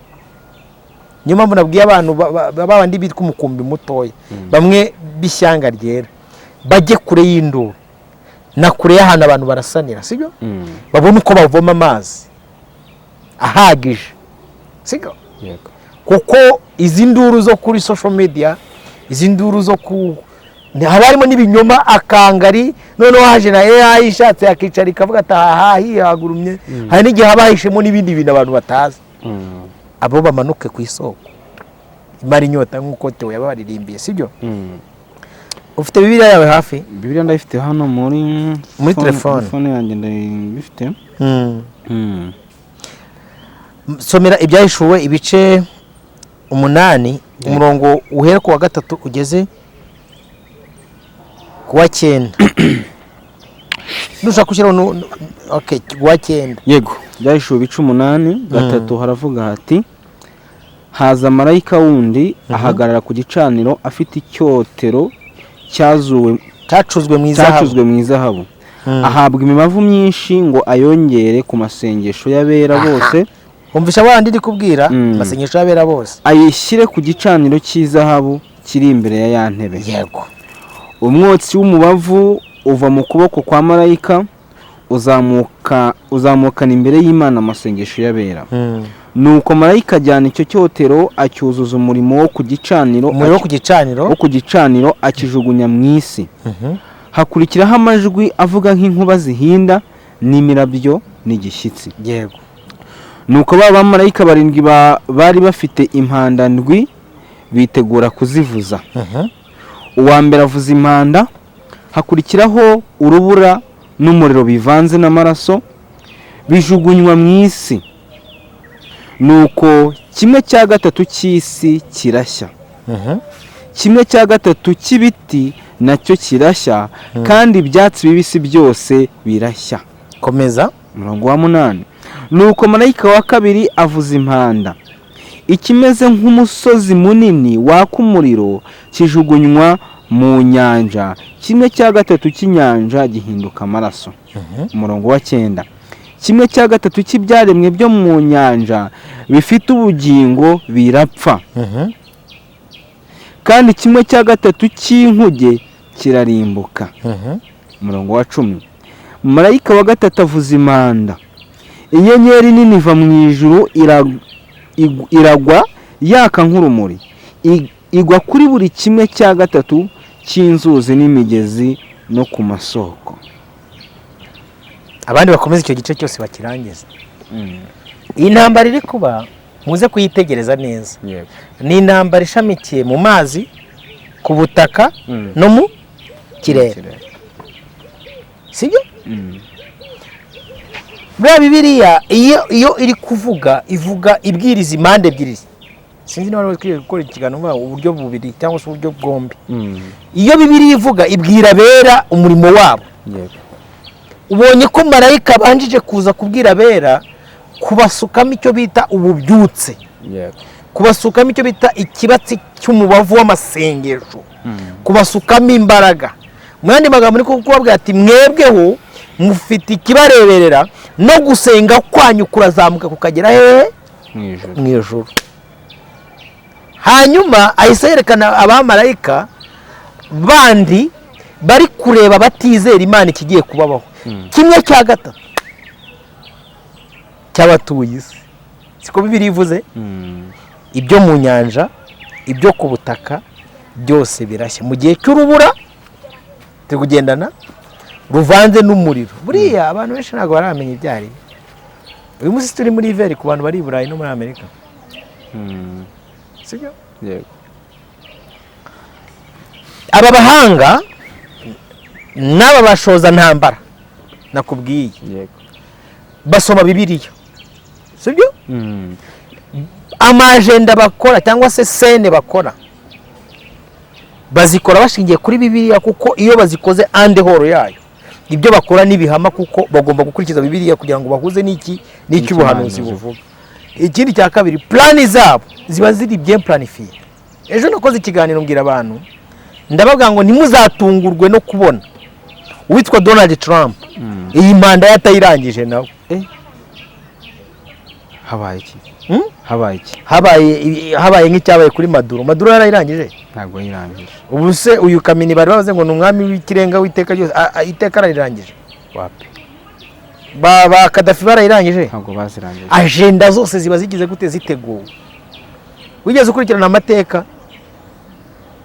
Niyo mpamvu nabwiye abantu babandi bitwa umukumbi mutoya, bamwe b'ishyanga ryera, bajye kure y'induru na kure y'ahantu abantu barasanira, sibyo? Babone uko bavoma amazi ahagije, sibyo? Yego. Kuko izi nduru zo kuri social media, izi nduru zo ku haba harimo n'ibinyoma akangari. Noneho haje na AI, ishatse yakicara ikavuga ati aha hihagurumye. Hari n'igihe haba hahishemo n'ibindi bintu abantu batazi. Abo bamanuke ku isoko imara inyota, nk'uko Theo yabaririmbiye, sibyo? Ufite Bibiliya yawe hafi? Bibiliya ndayifite hano muri Muri telefone. Phone yanjye ndayifite. Somera Ibyahishuwe ibice 8, umurongo uhera ku wa 3 ugeze ku wa 9. Nushaka gushyiraho okay, ku wa 9. Yego, Byahishuwe ibice 8 3, haravuga hati: "Haza marayika wundi ahagarara ku gicaniro afite icyotero cyazuwe Cyacuzwe mu izahabu. Cyacuzwe mu izahabu. Ahabwa imibavu myinshi ngo ayongere ku masengesho y'abera bose." Wumvisha abandi ndi kubwira? Amasengesho y'abera bose. "Ayishyire ku gicaniro cy'izahabu kiri imbere ya ya ntebe. Umwotsi w'umubavu uva mu kuboko kwa marayika Uzamuka uzamukana imbere y'Imana amasengesho y'abera. Nuko marayika ajyana icyo cyotero, acyuzuza umuriro wo ku gicaniro, Umuriro wo ku gicaniro. wo ku gicaniro, akijugunya mu isi. Hakurikiraho amajwi avuga nk'inkuba zihinda n'imirabyo n'igishyitsi. Nuko ba bamarayika barindwi bari bafite impanda ndwi bitegura kuzivuza. Uwa mbere avuza impanda, hakurikiraho urubura n'umuriro bivanze n'amaraso, bijugunywa mu isi. Nuko kimwe cya gatatu cy'isi kirashya, kimwe cya gatatu cy'ibiti nacyo kirashya, kandi ibyatsi bibisi byose birashya. Komeza. Umurongo wa 8: Nuko marayika wa kabiri avuza impanda, ikimeze nk'umusozi munini waka umuriro kijugunywa mu nyanja, kimwe cya gatatu cy'inyanja gihinduka amaraso. Umurongo wa 9: Kimwe cya gatatu cy'ibyaremwe byo mu nyanja bifite ubugingo birapfa, kandi kimwe cya gatatu cy'inkuge kirarimbuka. Umurongo wa 10: Marayika wa gatatu avuza impanda, inyenyeri nini iva mu ijuru iragwa yaka nk'urumuri, igwa kuri buri kimwe cya gatatu cy'inzuzi n'imigezi no ku masoko. Abandi bakomeza icyo gice cyose bakirangiza. Iyi ntambara iri kuba, muze kuyitegereza neza, ni intambara ishamikiye mu mazi, ku butaka no mu kirere, sibyo? Buriya Bibiliya iyo iri kuvuga, ivuga ibwiriza impande ebyiri. Sinzi niba wari ukwiye gukora ikiganiro uvuga uburyo bubiri cyangwa se uburyo bwombi. Iyo Bibiliya ivuga, ibwira abera umurimo wabo. Ubonye ko marayika abanjije kuza kubwira abera kubasukamo icyo bita ububyutse, kubasukamo icyo bita ikibatsi cy'umubavu w'amasengesho, kubasukamo imbaraga. Mu yandi magambo, ni kubabwira ati: "Mwebweho mufite ikibareberera, no gusenga kwanyu kurazamuka kukagera hehe?" Mu ijuru. Mu ijuru. Hanyuma ahise yerekana abamarayika bandi bari kureba batizera Imana ikigiye kubabaho. Kimwe cya gatatu cy'abatuye isi, siko Bibiliya ivuze? Ibyo mu nyanja, ibyo ku butaka byose birashya mu gihe cy'urubura turi kugendana ruvanze n'umuriro. Buriya abantu benshi ntabwo baramenya ibyo ari byo. Uyu munsi turi muri hiver ku bantu bari i Burayi no muri Amerika, sibyo? Yego. Aba bahanga n'aba bashoza ntambara nakubwiye basoma Bibiliya, sibyo? Ama agenda bakora cyangwa se scène bakora, bazikora bashingiye kuri Bibiliya, kuko iyo bazikoze en dehors yayo, ibyo bakora n'ibihama, kuko bagomba gukurikiza Bibiliya kugira ngo bahuze n'iki? N'icy'ubuhanuzi buvuga. Ikindi cya kabiri, plan zabo ziba ziri bien planifié. Ejo nakoze ikiganiro mbwira abantu, ndababwira ngo ntimuzatungurwe no kubona uwitwa Donald Trump iyi manda ye atayirangije nawe. Habaye iki? Hmm? Habaye iki? Habaye nk'icyabaye kuri Maduro. Maduro yarayirangije? Ntabwo yirangije. Ubu se uyu Kamini bari bavuze ngo ni umwami w'ikirenga w'iteka ryose, iteka arayirangije? Wapi. Ba Kadafi barayirangije? Ntabwo bazirangije. Agenda zose ziba zigize gute? Ziteguwe. Wigeze ukurikirana amateka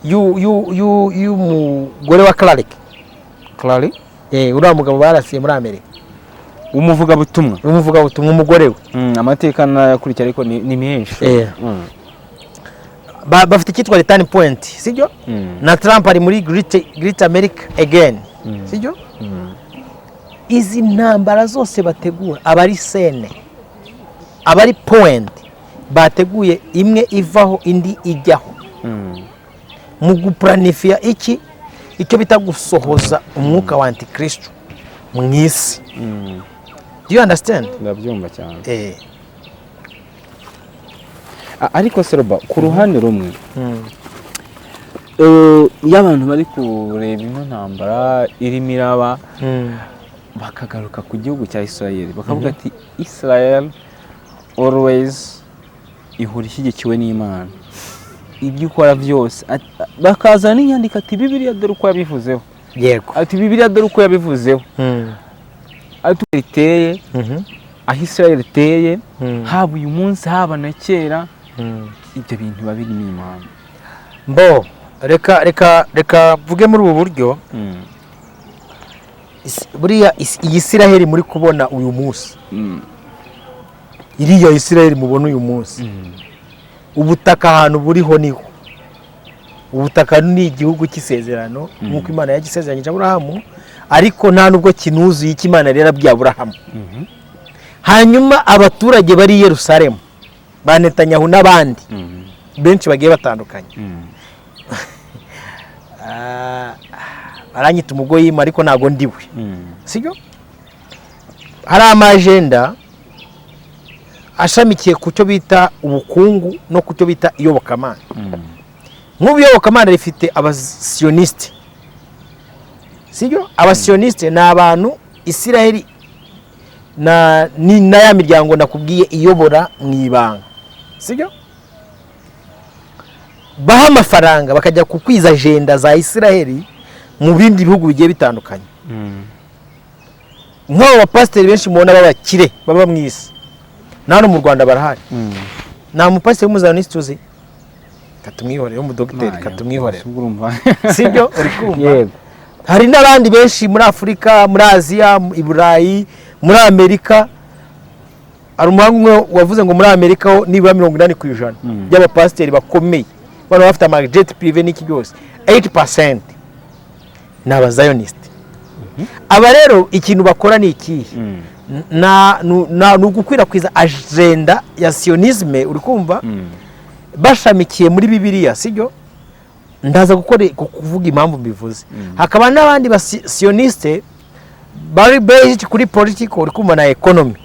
y'umugore wa Clark? Clary. Uriya mugabo barasiye muri Amerika. Umuvugabutumwa. Umuvugabutumwa, umugore we. Amateka nayakurikiye ariko ni menshi. Bafite icyitwa return point, sibyo? Na Trump ari muri Great America again, sibyo? Izi ntambara zose bategura aba ari scène, aba ari point bateguye, imwe ivaho indi ijyaho, mu gupuranifiya iki? Icyo bita gusohoza umwuka wa antikristo mu isi. Do you understand? Ndabyumva cyane. Eh. Ariko se Roba, ku ruhande rumwe, iyo abantu bari kureba ino ntambara irimo iraba, bakagaruka ku gihugu cya Israel, bakavuga ati: "Israel always ihora ishyigikiwe n'Imana, ibyo ukora byose," bakazana n'inyandiko ati: "Bibiliya dore uko yabivuzeho." Ati: "Bibiliya dore uko yabivuzeho." Ariko iteye aho Israel iteye, haba uyu munsi, haba na kera, ibyo bintu biba birimo Imana. Mbo reka mvuge muri ubu buryo. Buriya iyi Isiraheli muri kubona uyu munsi, iriya Isiraheli mubona uyu munsi, ubutaka ahantu buriho niho ubutaka ni igihugu cy'isezerano nk'uko Imana yagisezeranyije Aburahamu, ariko nta nubwo kinuzuye icyo Imana rero yabwiye Aburahamu. Hanyuma abaturage bari i Yerusalemu ba Netanyahu n'abandi benshi bagiye batandukanye, baranyita umugoyimu, ariko ntabwo ndiwe, sibyo? Hari ama agenda ashamikiye ku cyo bita ubukungu no ku cyo bita iyobokamana. Nk'ubu iyobokamana rifite abasiyonisite, sibyo? Abasiyonisite ni abantu Isiraheli na ya miryango nakubwiye iyobora mu ibanga, sibyo? Baha amafaranga bakajya kukwiza agenda za Isiraheli mu bindi bihugu bigiye bitandukanye. Nk'abo bapasiteri benshi mubona b'abakire baba mu isi, na hano mu Rwanda barahari. Nta mupasiteri w'umuzionisite uzi? Katumwihorere, w'umudogiteri, katumwihorere. Urumva? Sibyo? Uri kumva? Yego. Hari n'abandi benshi muri Afurika, muri Aziya, i Burayi, muri Amerika. Hari umuhanga umwe wavuze ngo muri Amerika ho nibura 80% by'abapasiteri bakomeye bano bafite ama jet privé n'iki byose, 80% ni abazayonisite. Aba rero ikintu bakora ni ikihe? Ni ugukwirakwiza agenda ya sionisme, uri kumva? Bashamikiye muri Bibiliya, sibyo? Ndaza gukora kuvuga impamvu mbivuze. Hakaba n'abandi basionisite bari based kuri political, uri kumva, na economy,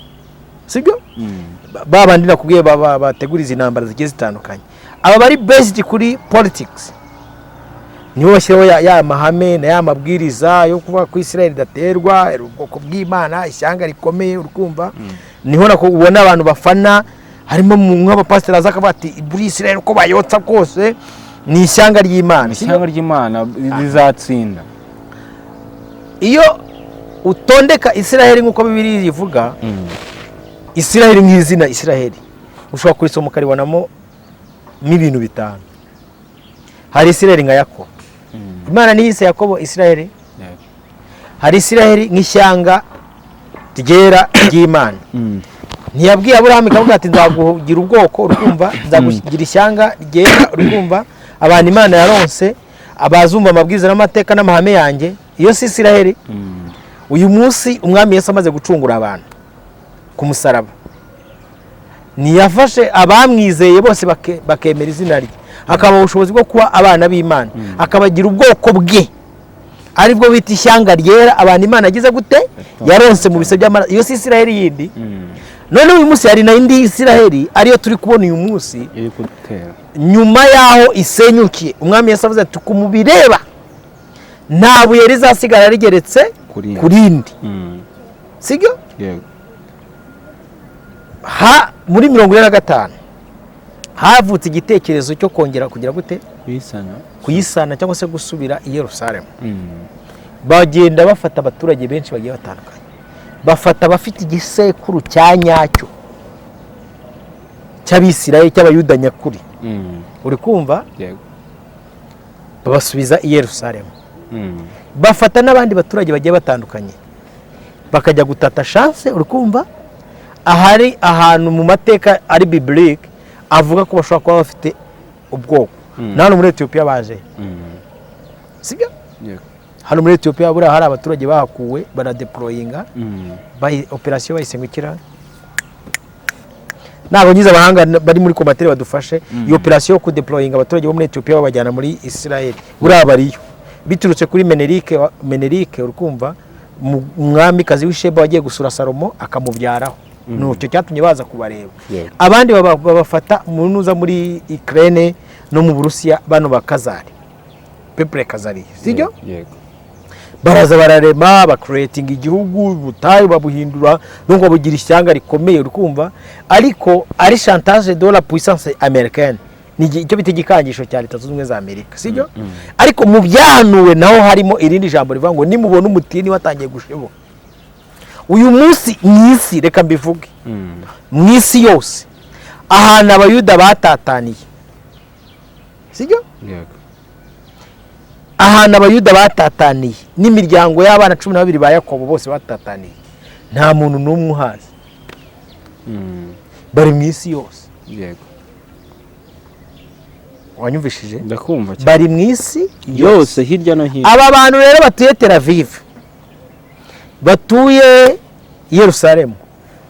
sibyo? Ba bandi nakubwiye bategura izi ntambara zigiye zitandukanye. Aba bari based kuri politics nibo bashyiraho ya mahame na ya mabwiriza yo kuvuga ko Israel idaterwa, ubwoko bw'Imana, ishyanga rikomeye, uri kumva? Niho nako ubona abantu bafana, harimo nk'abapasiteri aza akavuga ati buri Israel uko bayotsa kose ni ishyanga ry'Imana. Ishyanga ry'Imana rizatsinda. Iyo utondeka Israel nk'uko Bibiliya ivuga, Israel nk'izina Israel ushobora kurisoma ukaribonamo n'ibintu bitanu. Hari Israel nka Yakobo. Imana ntiyise Yakobo Israel? Yego. Hari Israel nk'ishyanga ryera ry'Imana. Ntiyabwiye Aburahamu ikavuga ati nzagugira ubwoko, urukumva, nzagugira ishyanga ryera, urukumva, abantu Imana yaronse abazumva amabwiriza n'amateka n'amahame yanjye? Iyo si Israel? Uyu munsi Umwami Yesu amaze gucungura abantu ku musaraba, ntiyafashe abamwizeye bose bakemera izina rye, akabaha ubushobozi bwo kuba abana b'Imana, akabagira ubwoko bwe, aribwo bita ishyanga ryera, abantu Imana yagize gute? Yaronse mu bise by'amaraso. Iyo si Israel yindi? None uyu munsi hari n'indi Israel ariyo turi kubona uyu munsi iri gutera nyuma y'aho isenyukiye. Umwami Yesu avuze ati ku mubireba nta buye rizasigara rigeretse Ku rindi. ku rindi, sibyo? Yego. Ha muri 45 havutse igitekerezo cyo kongera kugira gute? Kuyisana. Kuyisana cyangwa se gusubira i Yerusalemu. Bagenda bafata abaturage benshi bagiye batandukanye, bafata abafite igisekuru cya nyacyo cy'Abisirayeli, cy'Abayuda nyakuri, uri kumva? Yego. Babasubiza i Yerusalemu. Bafata n'abandi baturage bagiye batandukanye, bakajya gutata chance, uri kumva, ahari ahantu mu mateka ari biblique avuga ko bashobora kuba bafite ubwoko. Na hano muri Etiyopiya baje, sibyo? Yego. Hano muri Etiyopiya buriya hari abaturage bahakuwe baradeployinga. Operasiyo bayise ngo ikira, ntabwo ngize abahanga bari muri commentaire badufashe. Iyo operasiyo yo kudeployinga abaturage bo muri Etiyopiya babajyana muri Israel, buriya bariyo biturutse kuri Menerike. Menerike, urikumva, umwamikazi w'Isheba wagiye gusura Salomo akamubyaraho, nucyo cyatumye baza kubareba. Abandi babafata mu nuza muri Ukraine no mu Burusiya, bano bakazari peuple khazari, sibyo? Yego. Baraza bararema, bacreatinga igihugu, ubutayu babuhindura nubwo babugira ishyanga rikomeye, uri kumva? Ariko ari chantage de la puissance américaine, ni icyo bita igikangisho cya Leta Zunze Ubumwe za Amerika, sibyo? Ariko mu byahanuwe naho harimo irindi jambo rivuga ngo nimubona umutini watangiye gushibuka. Uyu munsi mu isi, reka mbivuge, mu isi yose ahantu Abayuda batataniye, sibyo? Yego. Ahantu Abayuda batataniye n'imiryango y'abana 12 ba Yakobo bose batataniye, nta muntu n'umwe uhazi. Bari mu isi yose. Wanyumvishije? Ndakumva cyane. Bari mu isi yose, hirya no hino. Aba bantu rero batuye Tel Aviv, batuye Yerusalemu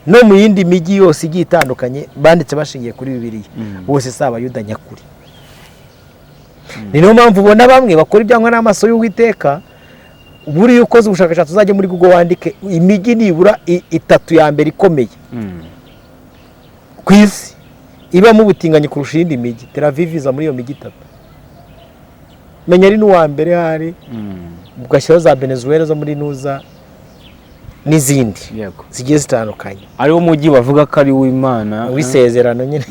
no mu yindi mijyi yose igiye itandukanye, banditse bashingiye kuri Bibiliya, bose si Abayuda nyakuri. Ni niyo mpamvu ubona bamwe bakora ibyangwa n'amaso y'Uwiteka. Buriya ukoze ubushakashatsi, uzajya muri Google wandike imijyi nibura itatu ya mbere ikomeye ku isi ibamo ubutinganyi kurusha iyindi mijyi, Tel Aviv iza muri iyo mijyi itatu. Menya ari n'uwa mbere hari, ugashyiraho za Venezuela zo muri nuza n'izindi zigiye zitandukanye. Ariwo mujyi bavuga ko ari uw'Imana. W'isezerano nyine,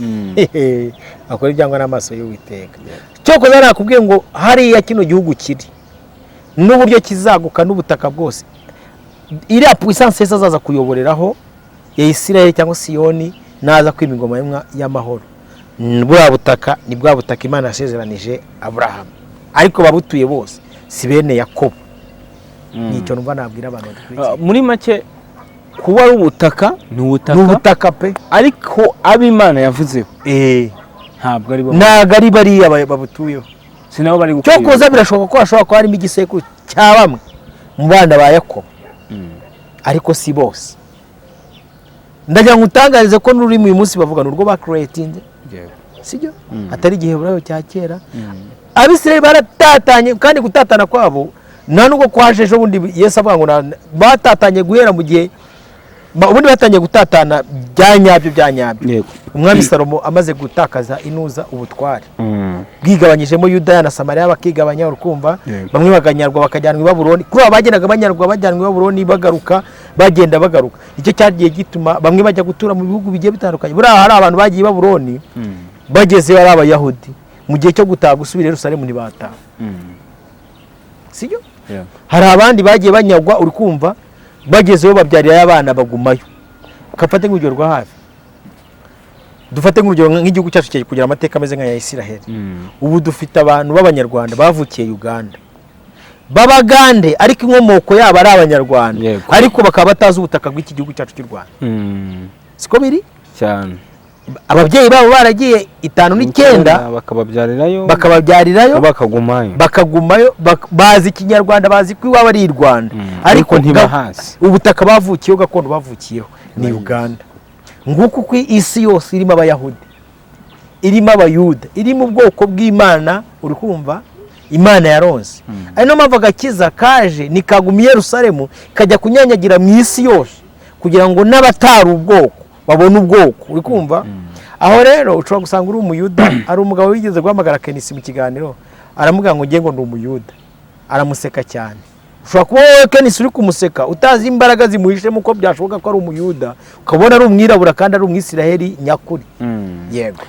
akora ibyangwa n'amaso y'Uwiteka. Cyokoze nakubwiye ngo hariya kino gihugu kiri n'uburyo kizaguka n'ubutaka bwose, iriya puissance Yesu azaza kuyoboreraho ya Isirayeli cyangwa Siyoni, naza kwima ingoma y'amahoro, buriya butaka ni bwa butaka Imana yasezeranije Aburahamu, ariko babutuye bose si bene Yakobo. Nicyo numva nabwira abantu badukurikiye. Muri make, kuba ari ubutaka ni ubutaka. Ni ubutaka pe. Ariko ab'Imana yavuzeho ntabwo ari bo. Ntabwo ari bariya babutuyeho. Si nabo bari gukora. Cyokoza birashoboka ko hashobora kuba harimo igisekuru cya bamwe mu bana ba Yakobo, ariko si bose. Ndagira ngo utangarize ko n'ururimi uyu munsi bavuga ni urwo bakuretinze, sibyo? Atari Igiheburayo cya kera. Abisirayeli baratatanye, kandi gutatana kwabo nta nubwo kwaje ejo bundi. Yesu avuga ngo batatanye guhera mu gihe ubundi batangiye gutatana bya nyabyo bya nyabyo, umwami Salomo amaze gutakaza inuza ubutware, bwigabanyijemo Yudaya na Samariya, bakigabanya, urukumva? Bamwe baganyarwa bakajyanwa i Babuloni. Kuri aba bagendaga banyarwa bajyanwa i Babuloni, bagaruka, bagenda bagaruka. Icyo cyagiye gituma bamwe bajya gutura mu bihugu bigiye bitandukanye. Buriya hari abantu bagiye i Babuloni, bagezeyo ari Abayahudi, mu gihe cyo gutaha gusubira i Yerusalemu ntibataha, sibyo? Yego. Hari abandi bagiye banyagwa, uri kumva, bagezeyo babyarirayo abana bagumayo. Ukafate nk'urugero rwa hafi, dufate nk'urugero nk'igihugu cyacu kigiye kugira amateka ameze nk'aya Isiraheli. Ubu dufite abantu b'Abanyarwanda bavukiye Uganda, b'Abagande, ariko inkomoko yabo ari Abanyarwanda, ariko bakaba batazi ubutaka bw'iki gihugu cyacu cy'u Rwanda. Siko biri? Cyane. Ababyeyi babo baragiye 59, bakababyarirayo, bakababyarirayo, bakagumayo. Bakagumayo, bazi Ikinyarwanda, bazi ko iwabo ari i Rwanda, ariko ntibahazi. Ubutaka bavukiyeho gakondo bavukiyeho ni Uganda. Nguko uko isi yose irimo Abayahudi, irimo Abayuda, irimo ubwoko bw'Imana, uri kumva, Imana yaronse. Ari niyo mpamvu agakiza kaje ntikaguma i Yerusalemu, kajya kunyanyagira mu isi yose kugira ngo n'abatari ubwoko babone ubwoko, uri kumva? Aho rero ushobora gusanga uri Umuyuda. Hari umugabo wigeze guhamagara Kenisi mu kiganiro, aramubwira ngo ngiye ngo ndi Umuyuda, aramuseka cyane. Ushobora kuba wowe Kenisi uri kumuseka utazi imbaraga zimuhishemo, uko byashoboka ko ari Umuyuda, ukabona ari umwirabura kandi ari Umwisiraheli nyakuri. Yego.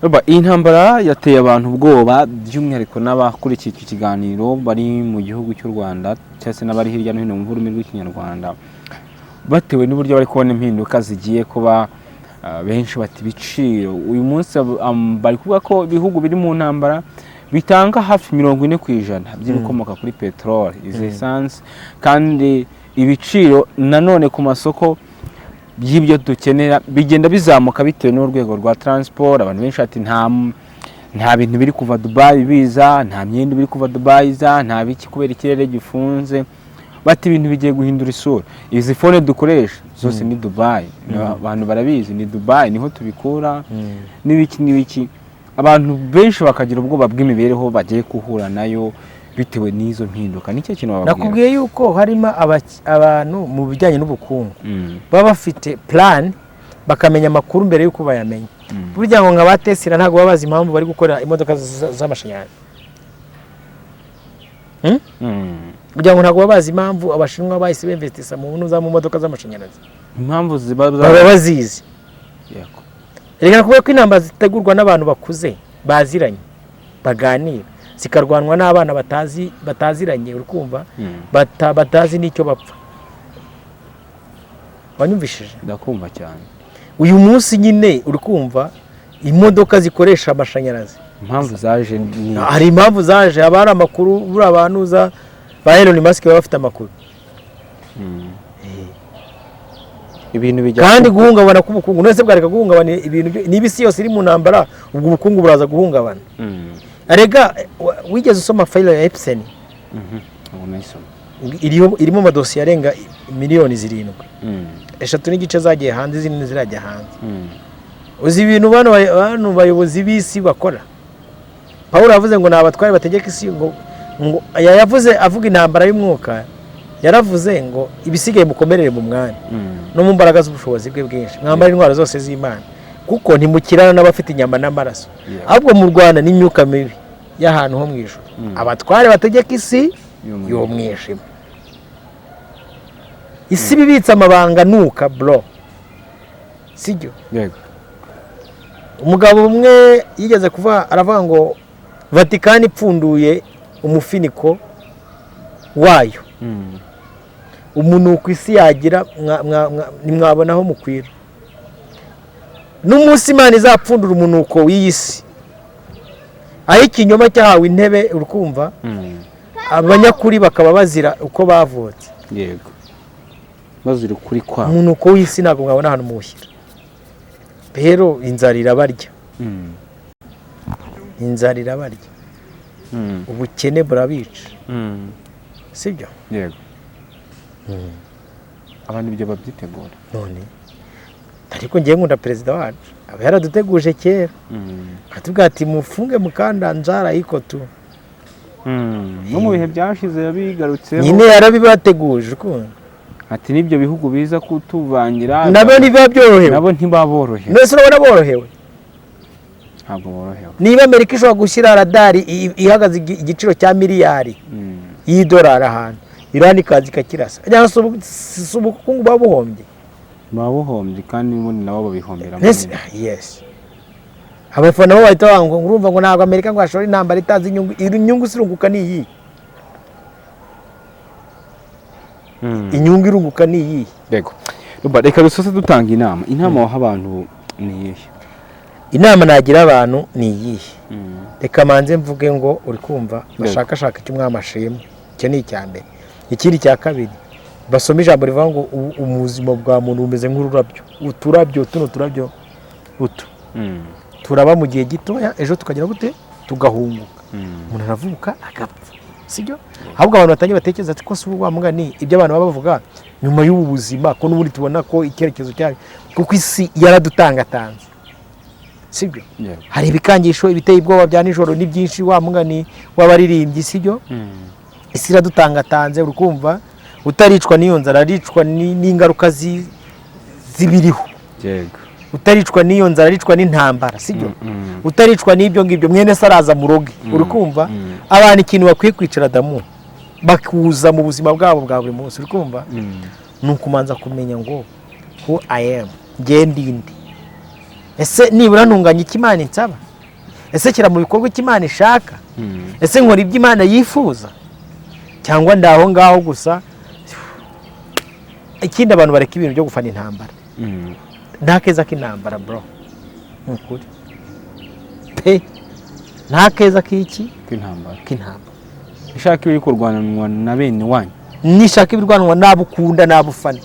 Roba, iyi ntambara yateye abantu ubwoba, by'umwihariko n'abakurikiye iki kiganiro bari mu gihugu cy'u Rwanda cyangwa se n'abari hirya no hino mu rurimi rw'Ikinyarwanda, batewe n'uburyo bari kubona impinduka zigiye kuba. Benshi bati ibiciro uyu munsi bari kuvuga ko ibihugu biri mu ntambara bitanga hafi 40% by'ibikomoka kuri peteroli, izi esanse, kandi ibiciro nanone ku masoko by'ibyo dukenera bigenda bizamuka bitewe n'urwego rwa transport. Abantu benshi ati nta bintu biri kuva Dubai biza, nta myenda biri kuva Dubai iza, nta biki, kubera ikirere gifunze. Bati ibintu bigiye guhindura isura. Izi phone dukoresha zose ni Dubai, abantu barabizi, ni Dubai niho tubikura n'ibiki n'ibiki. Abantu benshi bakagira ubwoba bw'imibereho bagiye guhura nayo bitewe n'izo mpinduka. Nicyo kintu bababwira? Nakubwiye yuko harimo abantu mu bijyanye n'ubukungu baba bafite plan, bakamenya amakuru mbere y'uko bayamenya. Burya ngo nka ba Tesla ntabwo baba bazi impamvu bari gukora imodoka z'amashanyarazi. Kugira ngo ntabwo baba bazi impamvu Abashinwa bahise bemvestisa mu ntuza mu modoka z'amashanyarazi. Impamvu ziba Baba bazizi. Reka nakubwiye ko intambara zitegurwa n'abantu bakuze baziranye baganira, zikarwanwa n'abana batazi, bataziranye, uri kumva? Batazi n'icyo bapfa. Wanyumvishije? Ndakumva cyane. Uyu munsi nyine uri kumva imodoka zikoresha amashanyarazi. Impamvu zaje ni Hari impamvu zaje, haba hari amakuru. Buriya abantu uza ba Elon Musk baba bafite amakuru. Ibintu bijya Kandi guhungabana k'ubukungu, none se bwareka guhungabana? Ibintu niba isi yose iri mu ntambara, ubwo ubukungu buraza guhungabana. Arega wigeze usoma file ya Epstein? Mhm. Ntabwo nayisoma. Iriho, irimo amadosiye arenga miliyoni 7. 3.5 zagiye hanze, izindi ntizirajya hanze. Uzi ibintu bano bayobozi b'isi bakora? Pawulo yavuze ngo ni abatware bategeka isi, ngo yavuze avuga intambara y'umwuka, yaravuze ngo ibisigaye mukomerere mu mwanya no mu mbaraga z'ubushobozi bwe bwinshi, mwambare intwaro zose z'Imana, kuko ntimukirana n'abafite inyama n'amaraso, ahubwo murwana n'imyuka mibi y'ahantu ho mu ijuru, abatware bategeka isi y'umwijima. Isi ibibitse amabanga nuka bro, sibyo? Yego. Umugabo umwe yigeze kuvuga, aravuga ngo Vatikani ipfunduye umufiniko wayo, umunuko isi yagira, ntimwabona aho mukwira. N'umunsi Imana izapfundura umunuko w'iyi si, aho ikinyoma cyahawe intebe, urukumva, abanyakuri bakaba bazira uko bavutse. Yego, bazira ukuri kwabo. Umunuko w'isi ntabwo mwabona ahantu muwushyira. Rero inzara irabarya. Inzara irabarya. Ubukene burabica. Sibyo? Yego, abantu ibyo babyitegura. None ariko ngiye nkunda perezida wacu, aba yaraduteguje kera, atubwira ati mufunge mukanda, nzara iko tu. No mu bihe byashize yabigarutseho. Nyine yarabibateguje ukuntu. Ati n'ibyo bihugu biza kutuvangira nabo ntibiba byorohewe. Nabo ntibaborohewe. None se urabona borohewe? Ntabwo borohewe. Niba Amerika ishobora gushyira radari ihagaze igiciro cya miliyari y'idolari ahantu, Irani ikaza ikakirasa, cyangwa se ubukungu buba buhombye? Baba buhombye, kandi n'ubundi nabo babihomberamo. Yes, abafana bo bahita bavuga ngo urumva ngo ntabwo Amerika ngo yashora intambara itazi inyungu. Inyungu irunguka ni iyi. Inyungu irunguka ni iyi. Yego. Ruba, reka dusoze dutanga inama. Inama waha abantu ni iyihe? Inama nagira abantu ni iyihe? Reka manze mvuge ngo uri kumva, bashakashaka icyo umwami ashima, icyo ni icya mbere. Ikindi cya kabiri, basome ijambo rivuga ngo ubuzima bwa muntu bumeze nk'ururabyo, uturabyo tuno, turabyo utu turaba mu gihe gitoya, ejo tukagira gute? Tugahunguka. Umuntu aravuka agapfa, sibyo? Ahubwo abantu batangiye batekereza ati ko si wa mugani ibyo abantu baba bavuga nyuma y'ubu buzima, ko n'ubundi tubona ko icyerekezo cyayo, kuko isi yaradutangatanze, sibyo? Yego. Hari ibikangisho, ibiteye ubwoba bya nijoro ni byinshi, wa mugani w'abaririmbyi, sibyo? Isi iradutangatanze. Uri kumva, utaricwa n'iyo nzara aricwa n'ingaruka z'ibiriho. Utaricwa n'iyo nzara aricwa n'intambara, sibyo? Utaricwa n'ibyo ngibyo, mwene se araza muroge. Uri kumva? Abantu ikintu bakwiye kwicara damu bakuza mu buzima bwabo bwa buri munsi, uri kumva, ni ukumanza kumenya ngo who I am, njye ndinde? Ese nibura ntunganya icyo Imana insaba? Ese shyira mu bikorwa icyo Imana ishaka? Ese nkora ibyo Imana yifuza, cyangwa ndi aho ngaho gusa? Ikindi, abantu bareka ibintu byo gufana intambara. Nta keza k'intambara bro, ni ukuri pe, nta keza k'iki? K'intambara. K'intambara. Ishaka ibiri kurwananwa na bene wanyu. Nishaka ibirwanwa n'abo ukunda n'abo ufana,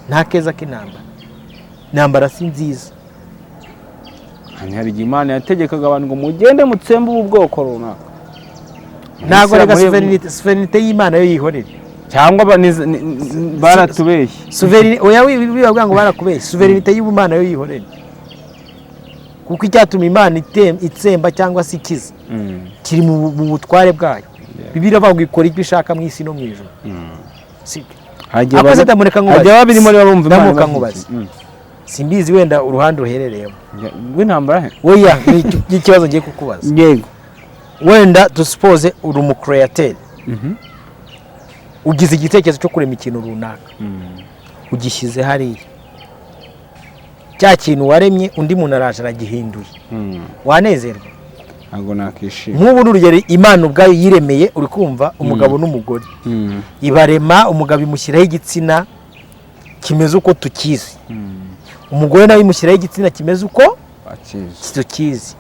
nta keza k'intambara. Intambara si nziza. Hano hari igihe Imana yategekaga abantu ngo mugende mutsembe ubu bwoko runaka. Ntabwo reka, Muri- souveraineté y'Imana yo yihorere. Cyangwa baratubeshye. Souveraineté oya, wibavuga ngo barakubeshye. Souveraineté y'Imana yo yihorere, kuko icyatuma Imana itsemba cyangwa se ikiza kiri mu butware bwayo. Bibiliya iravuga ngo ikora ibyo ishaka mu isi no mu ijuru, sibyo? Hagiye Akoze ndamureka nkubaze. Hagiye babirimo rero bumva Imana Ndamuka ibashyigikiye. nkubaze. Simbizi wenda uruhande uherereyemo. Rw'intambara he? Oya, ni ikibazo ngiye kukubaza. Yego. Wenda dusuppose uri umucreateur, ugize igitekerezo cyo kurema ikintu runaka, ugishyize hariya, cya kintu waremye undi muntu araje aragihinduye, wanezerwa? Ntabwo nakishima. Nk'ubu ni urugero, Imana ubwayo yiremeye, uri kumva, umugabo n'umugore, ibarema, umugabo imushyiraho igitsina Kimeze uko tukizi. Umugore nawe imushyiraho igitsina kimeze uko Akizi. tukizi,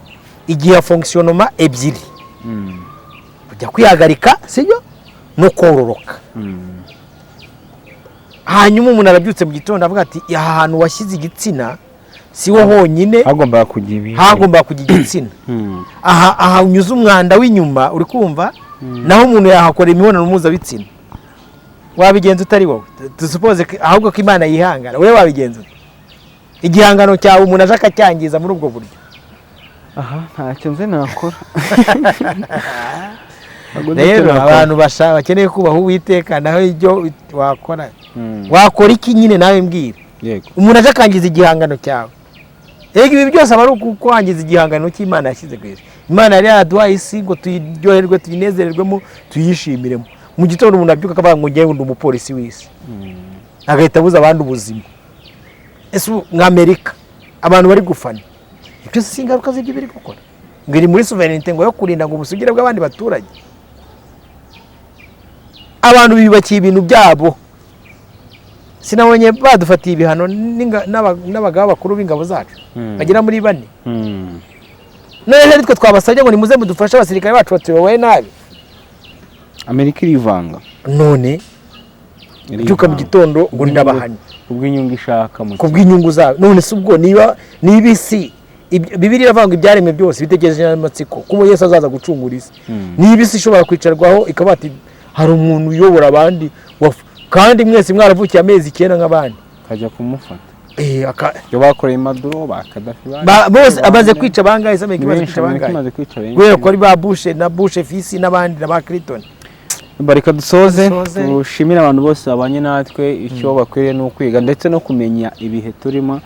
igihe fonctionnement ebyiri: kujya kwihagarika, sibyo, no kororoka. Hanyuma umuntu arabyutse mu gitondo avuga ati: "Aha hantu washyize igitsina si ho honyine Hagombaga kujya ibi. Hagomba kujya igitsina. Aha unyuze umwanda w'inyuma, uri kumva, naho umuntu yahakora imibonano mpuzabitsina. Wabigenza utari wowe? Dusuppose ahubwo ko Imana yihangana. Wowe wabigenza ute igihangano cyawe umuntu aje akacyangiza muri ubwo buryo? Aha ntacyo nzi nakora. Ntabwo nzi icyo Rero nakora. abantu bakeneye kubaha Uwiteka. Naho ibyo wakora, wakora iki nyine nawe mbwira? Umuntu aje akangiza igihangano cyawe. Erega ibi byose aba ari ukwangiza igihangano cy'Imana yashyize ku isi. Imana yari yaraduhaye isi ngo tuyiryoherwe, tuyinezererwemo, tuyishimiremo. Mu gitondo umuntu abyuka akavuga ngo: "Ngewe ndi umupolisi w'isi," agahita abuza abandi ubuzima. Ese ubu nka Amerika abantu bari gufana, ibyo si ingaruka z'ibyo biri gukora? Ngo iri muri souveraineté, ngo yo kurinda ngo ubusugire bw'abandi baturage. Abantu biyubakiye ibintu byabo. Sinabonye badufatiye ibihano n'abagaba bakuru b'ingabo zacu bagera muri bane? None rero twe twabasabye ngo nimuze mudufashe, abasirikare bacu batuyoboye nabi. Amerika irivanga. None byuka mu gitondo ngo ndabahanye. Kubw'inyungu ishaka mu Ku bw'inyungu zabo. None se ubwo niba isi Bibiliya iravuga ngo ibyaremwe byose bitegereje amatsiko kuko Yesu azaza gucungura isi. Niba isi ishobora kwicarwaho ikaba ati hari umuntu uyobora abandi kandi mwese mwaravukiye amezi 9 nk'abandi, kajya kumufata. Eh, Ibyo bakoreye Maduro, ba Kadafi, bose amaze kwica bangahe se? Amerika imaze benshi. kwica Amerika bangahe? imaze kwica benshi. Guhera kuri ba Bush na Bush fils n'abandi na ba Clinton. Reka dusoze. Dusoze. Dushimire abantu bose babanye natwe. Icyo bakwiriye ni ukwiga ndetse no kumenya ibihe turimo.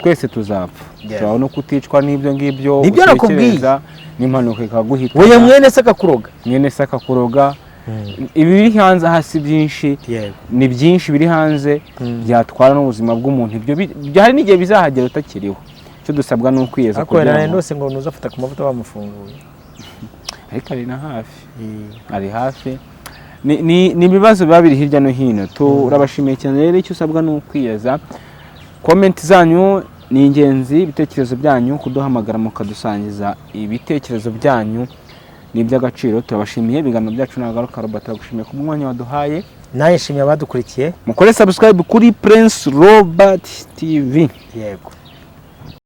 Twese tuzapfa. Turaho no kuticwa n'ibyo ngibyo Nibyo nakubwiye. utekereza, n'impanuka ikaguhitana. Weya mwene se akakuroga. Mwene se akakuroga. Ibiri hanze aha si byinshi, ni byinshi biri hanze byatwara n'ubuzima bw'umuntu. Ibyo hari n'igihe bizahagera utakiriho. Icyo dusabwa ni ukwiyeza Ariko wenda kugira ngo ndose ngo ntuzafata ku mavuta bamufunguye. Ariko ari na hafi, ari hafi. Ni ibibazo biba biri hirya no hino. Turabashimiye cyane. Rero icyo usabwa ni ukwiyeza. Comment zanyu ni ingenzi, ibitekerezo byanyu, kuduhamagara mukadusangiza ibitekerezo byanyu ni iby'agaciro. Turabashimiye. Ibiganiro byacu nagaruka. Robert, turagushimiye ku mwanya waduhaye. Nawe nshimiye abadukurikiye. Mukore subscribe kuri Prince Robert TV. Yego.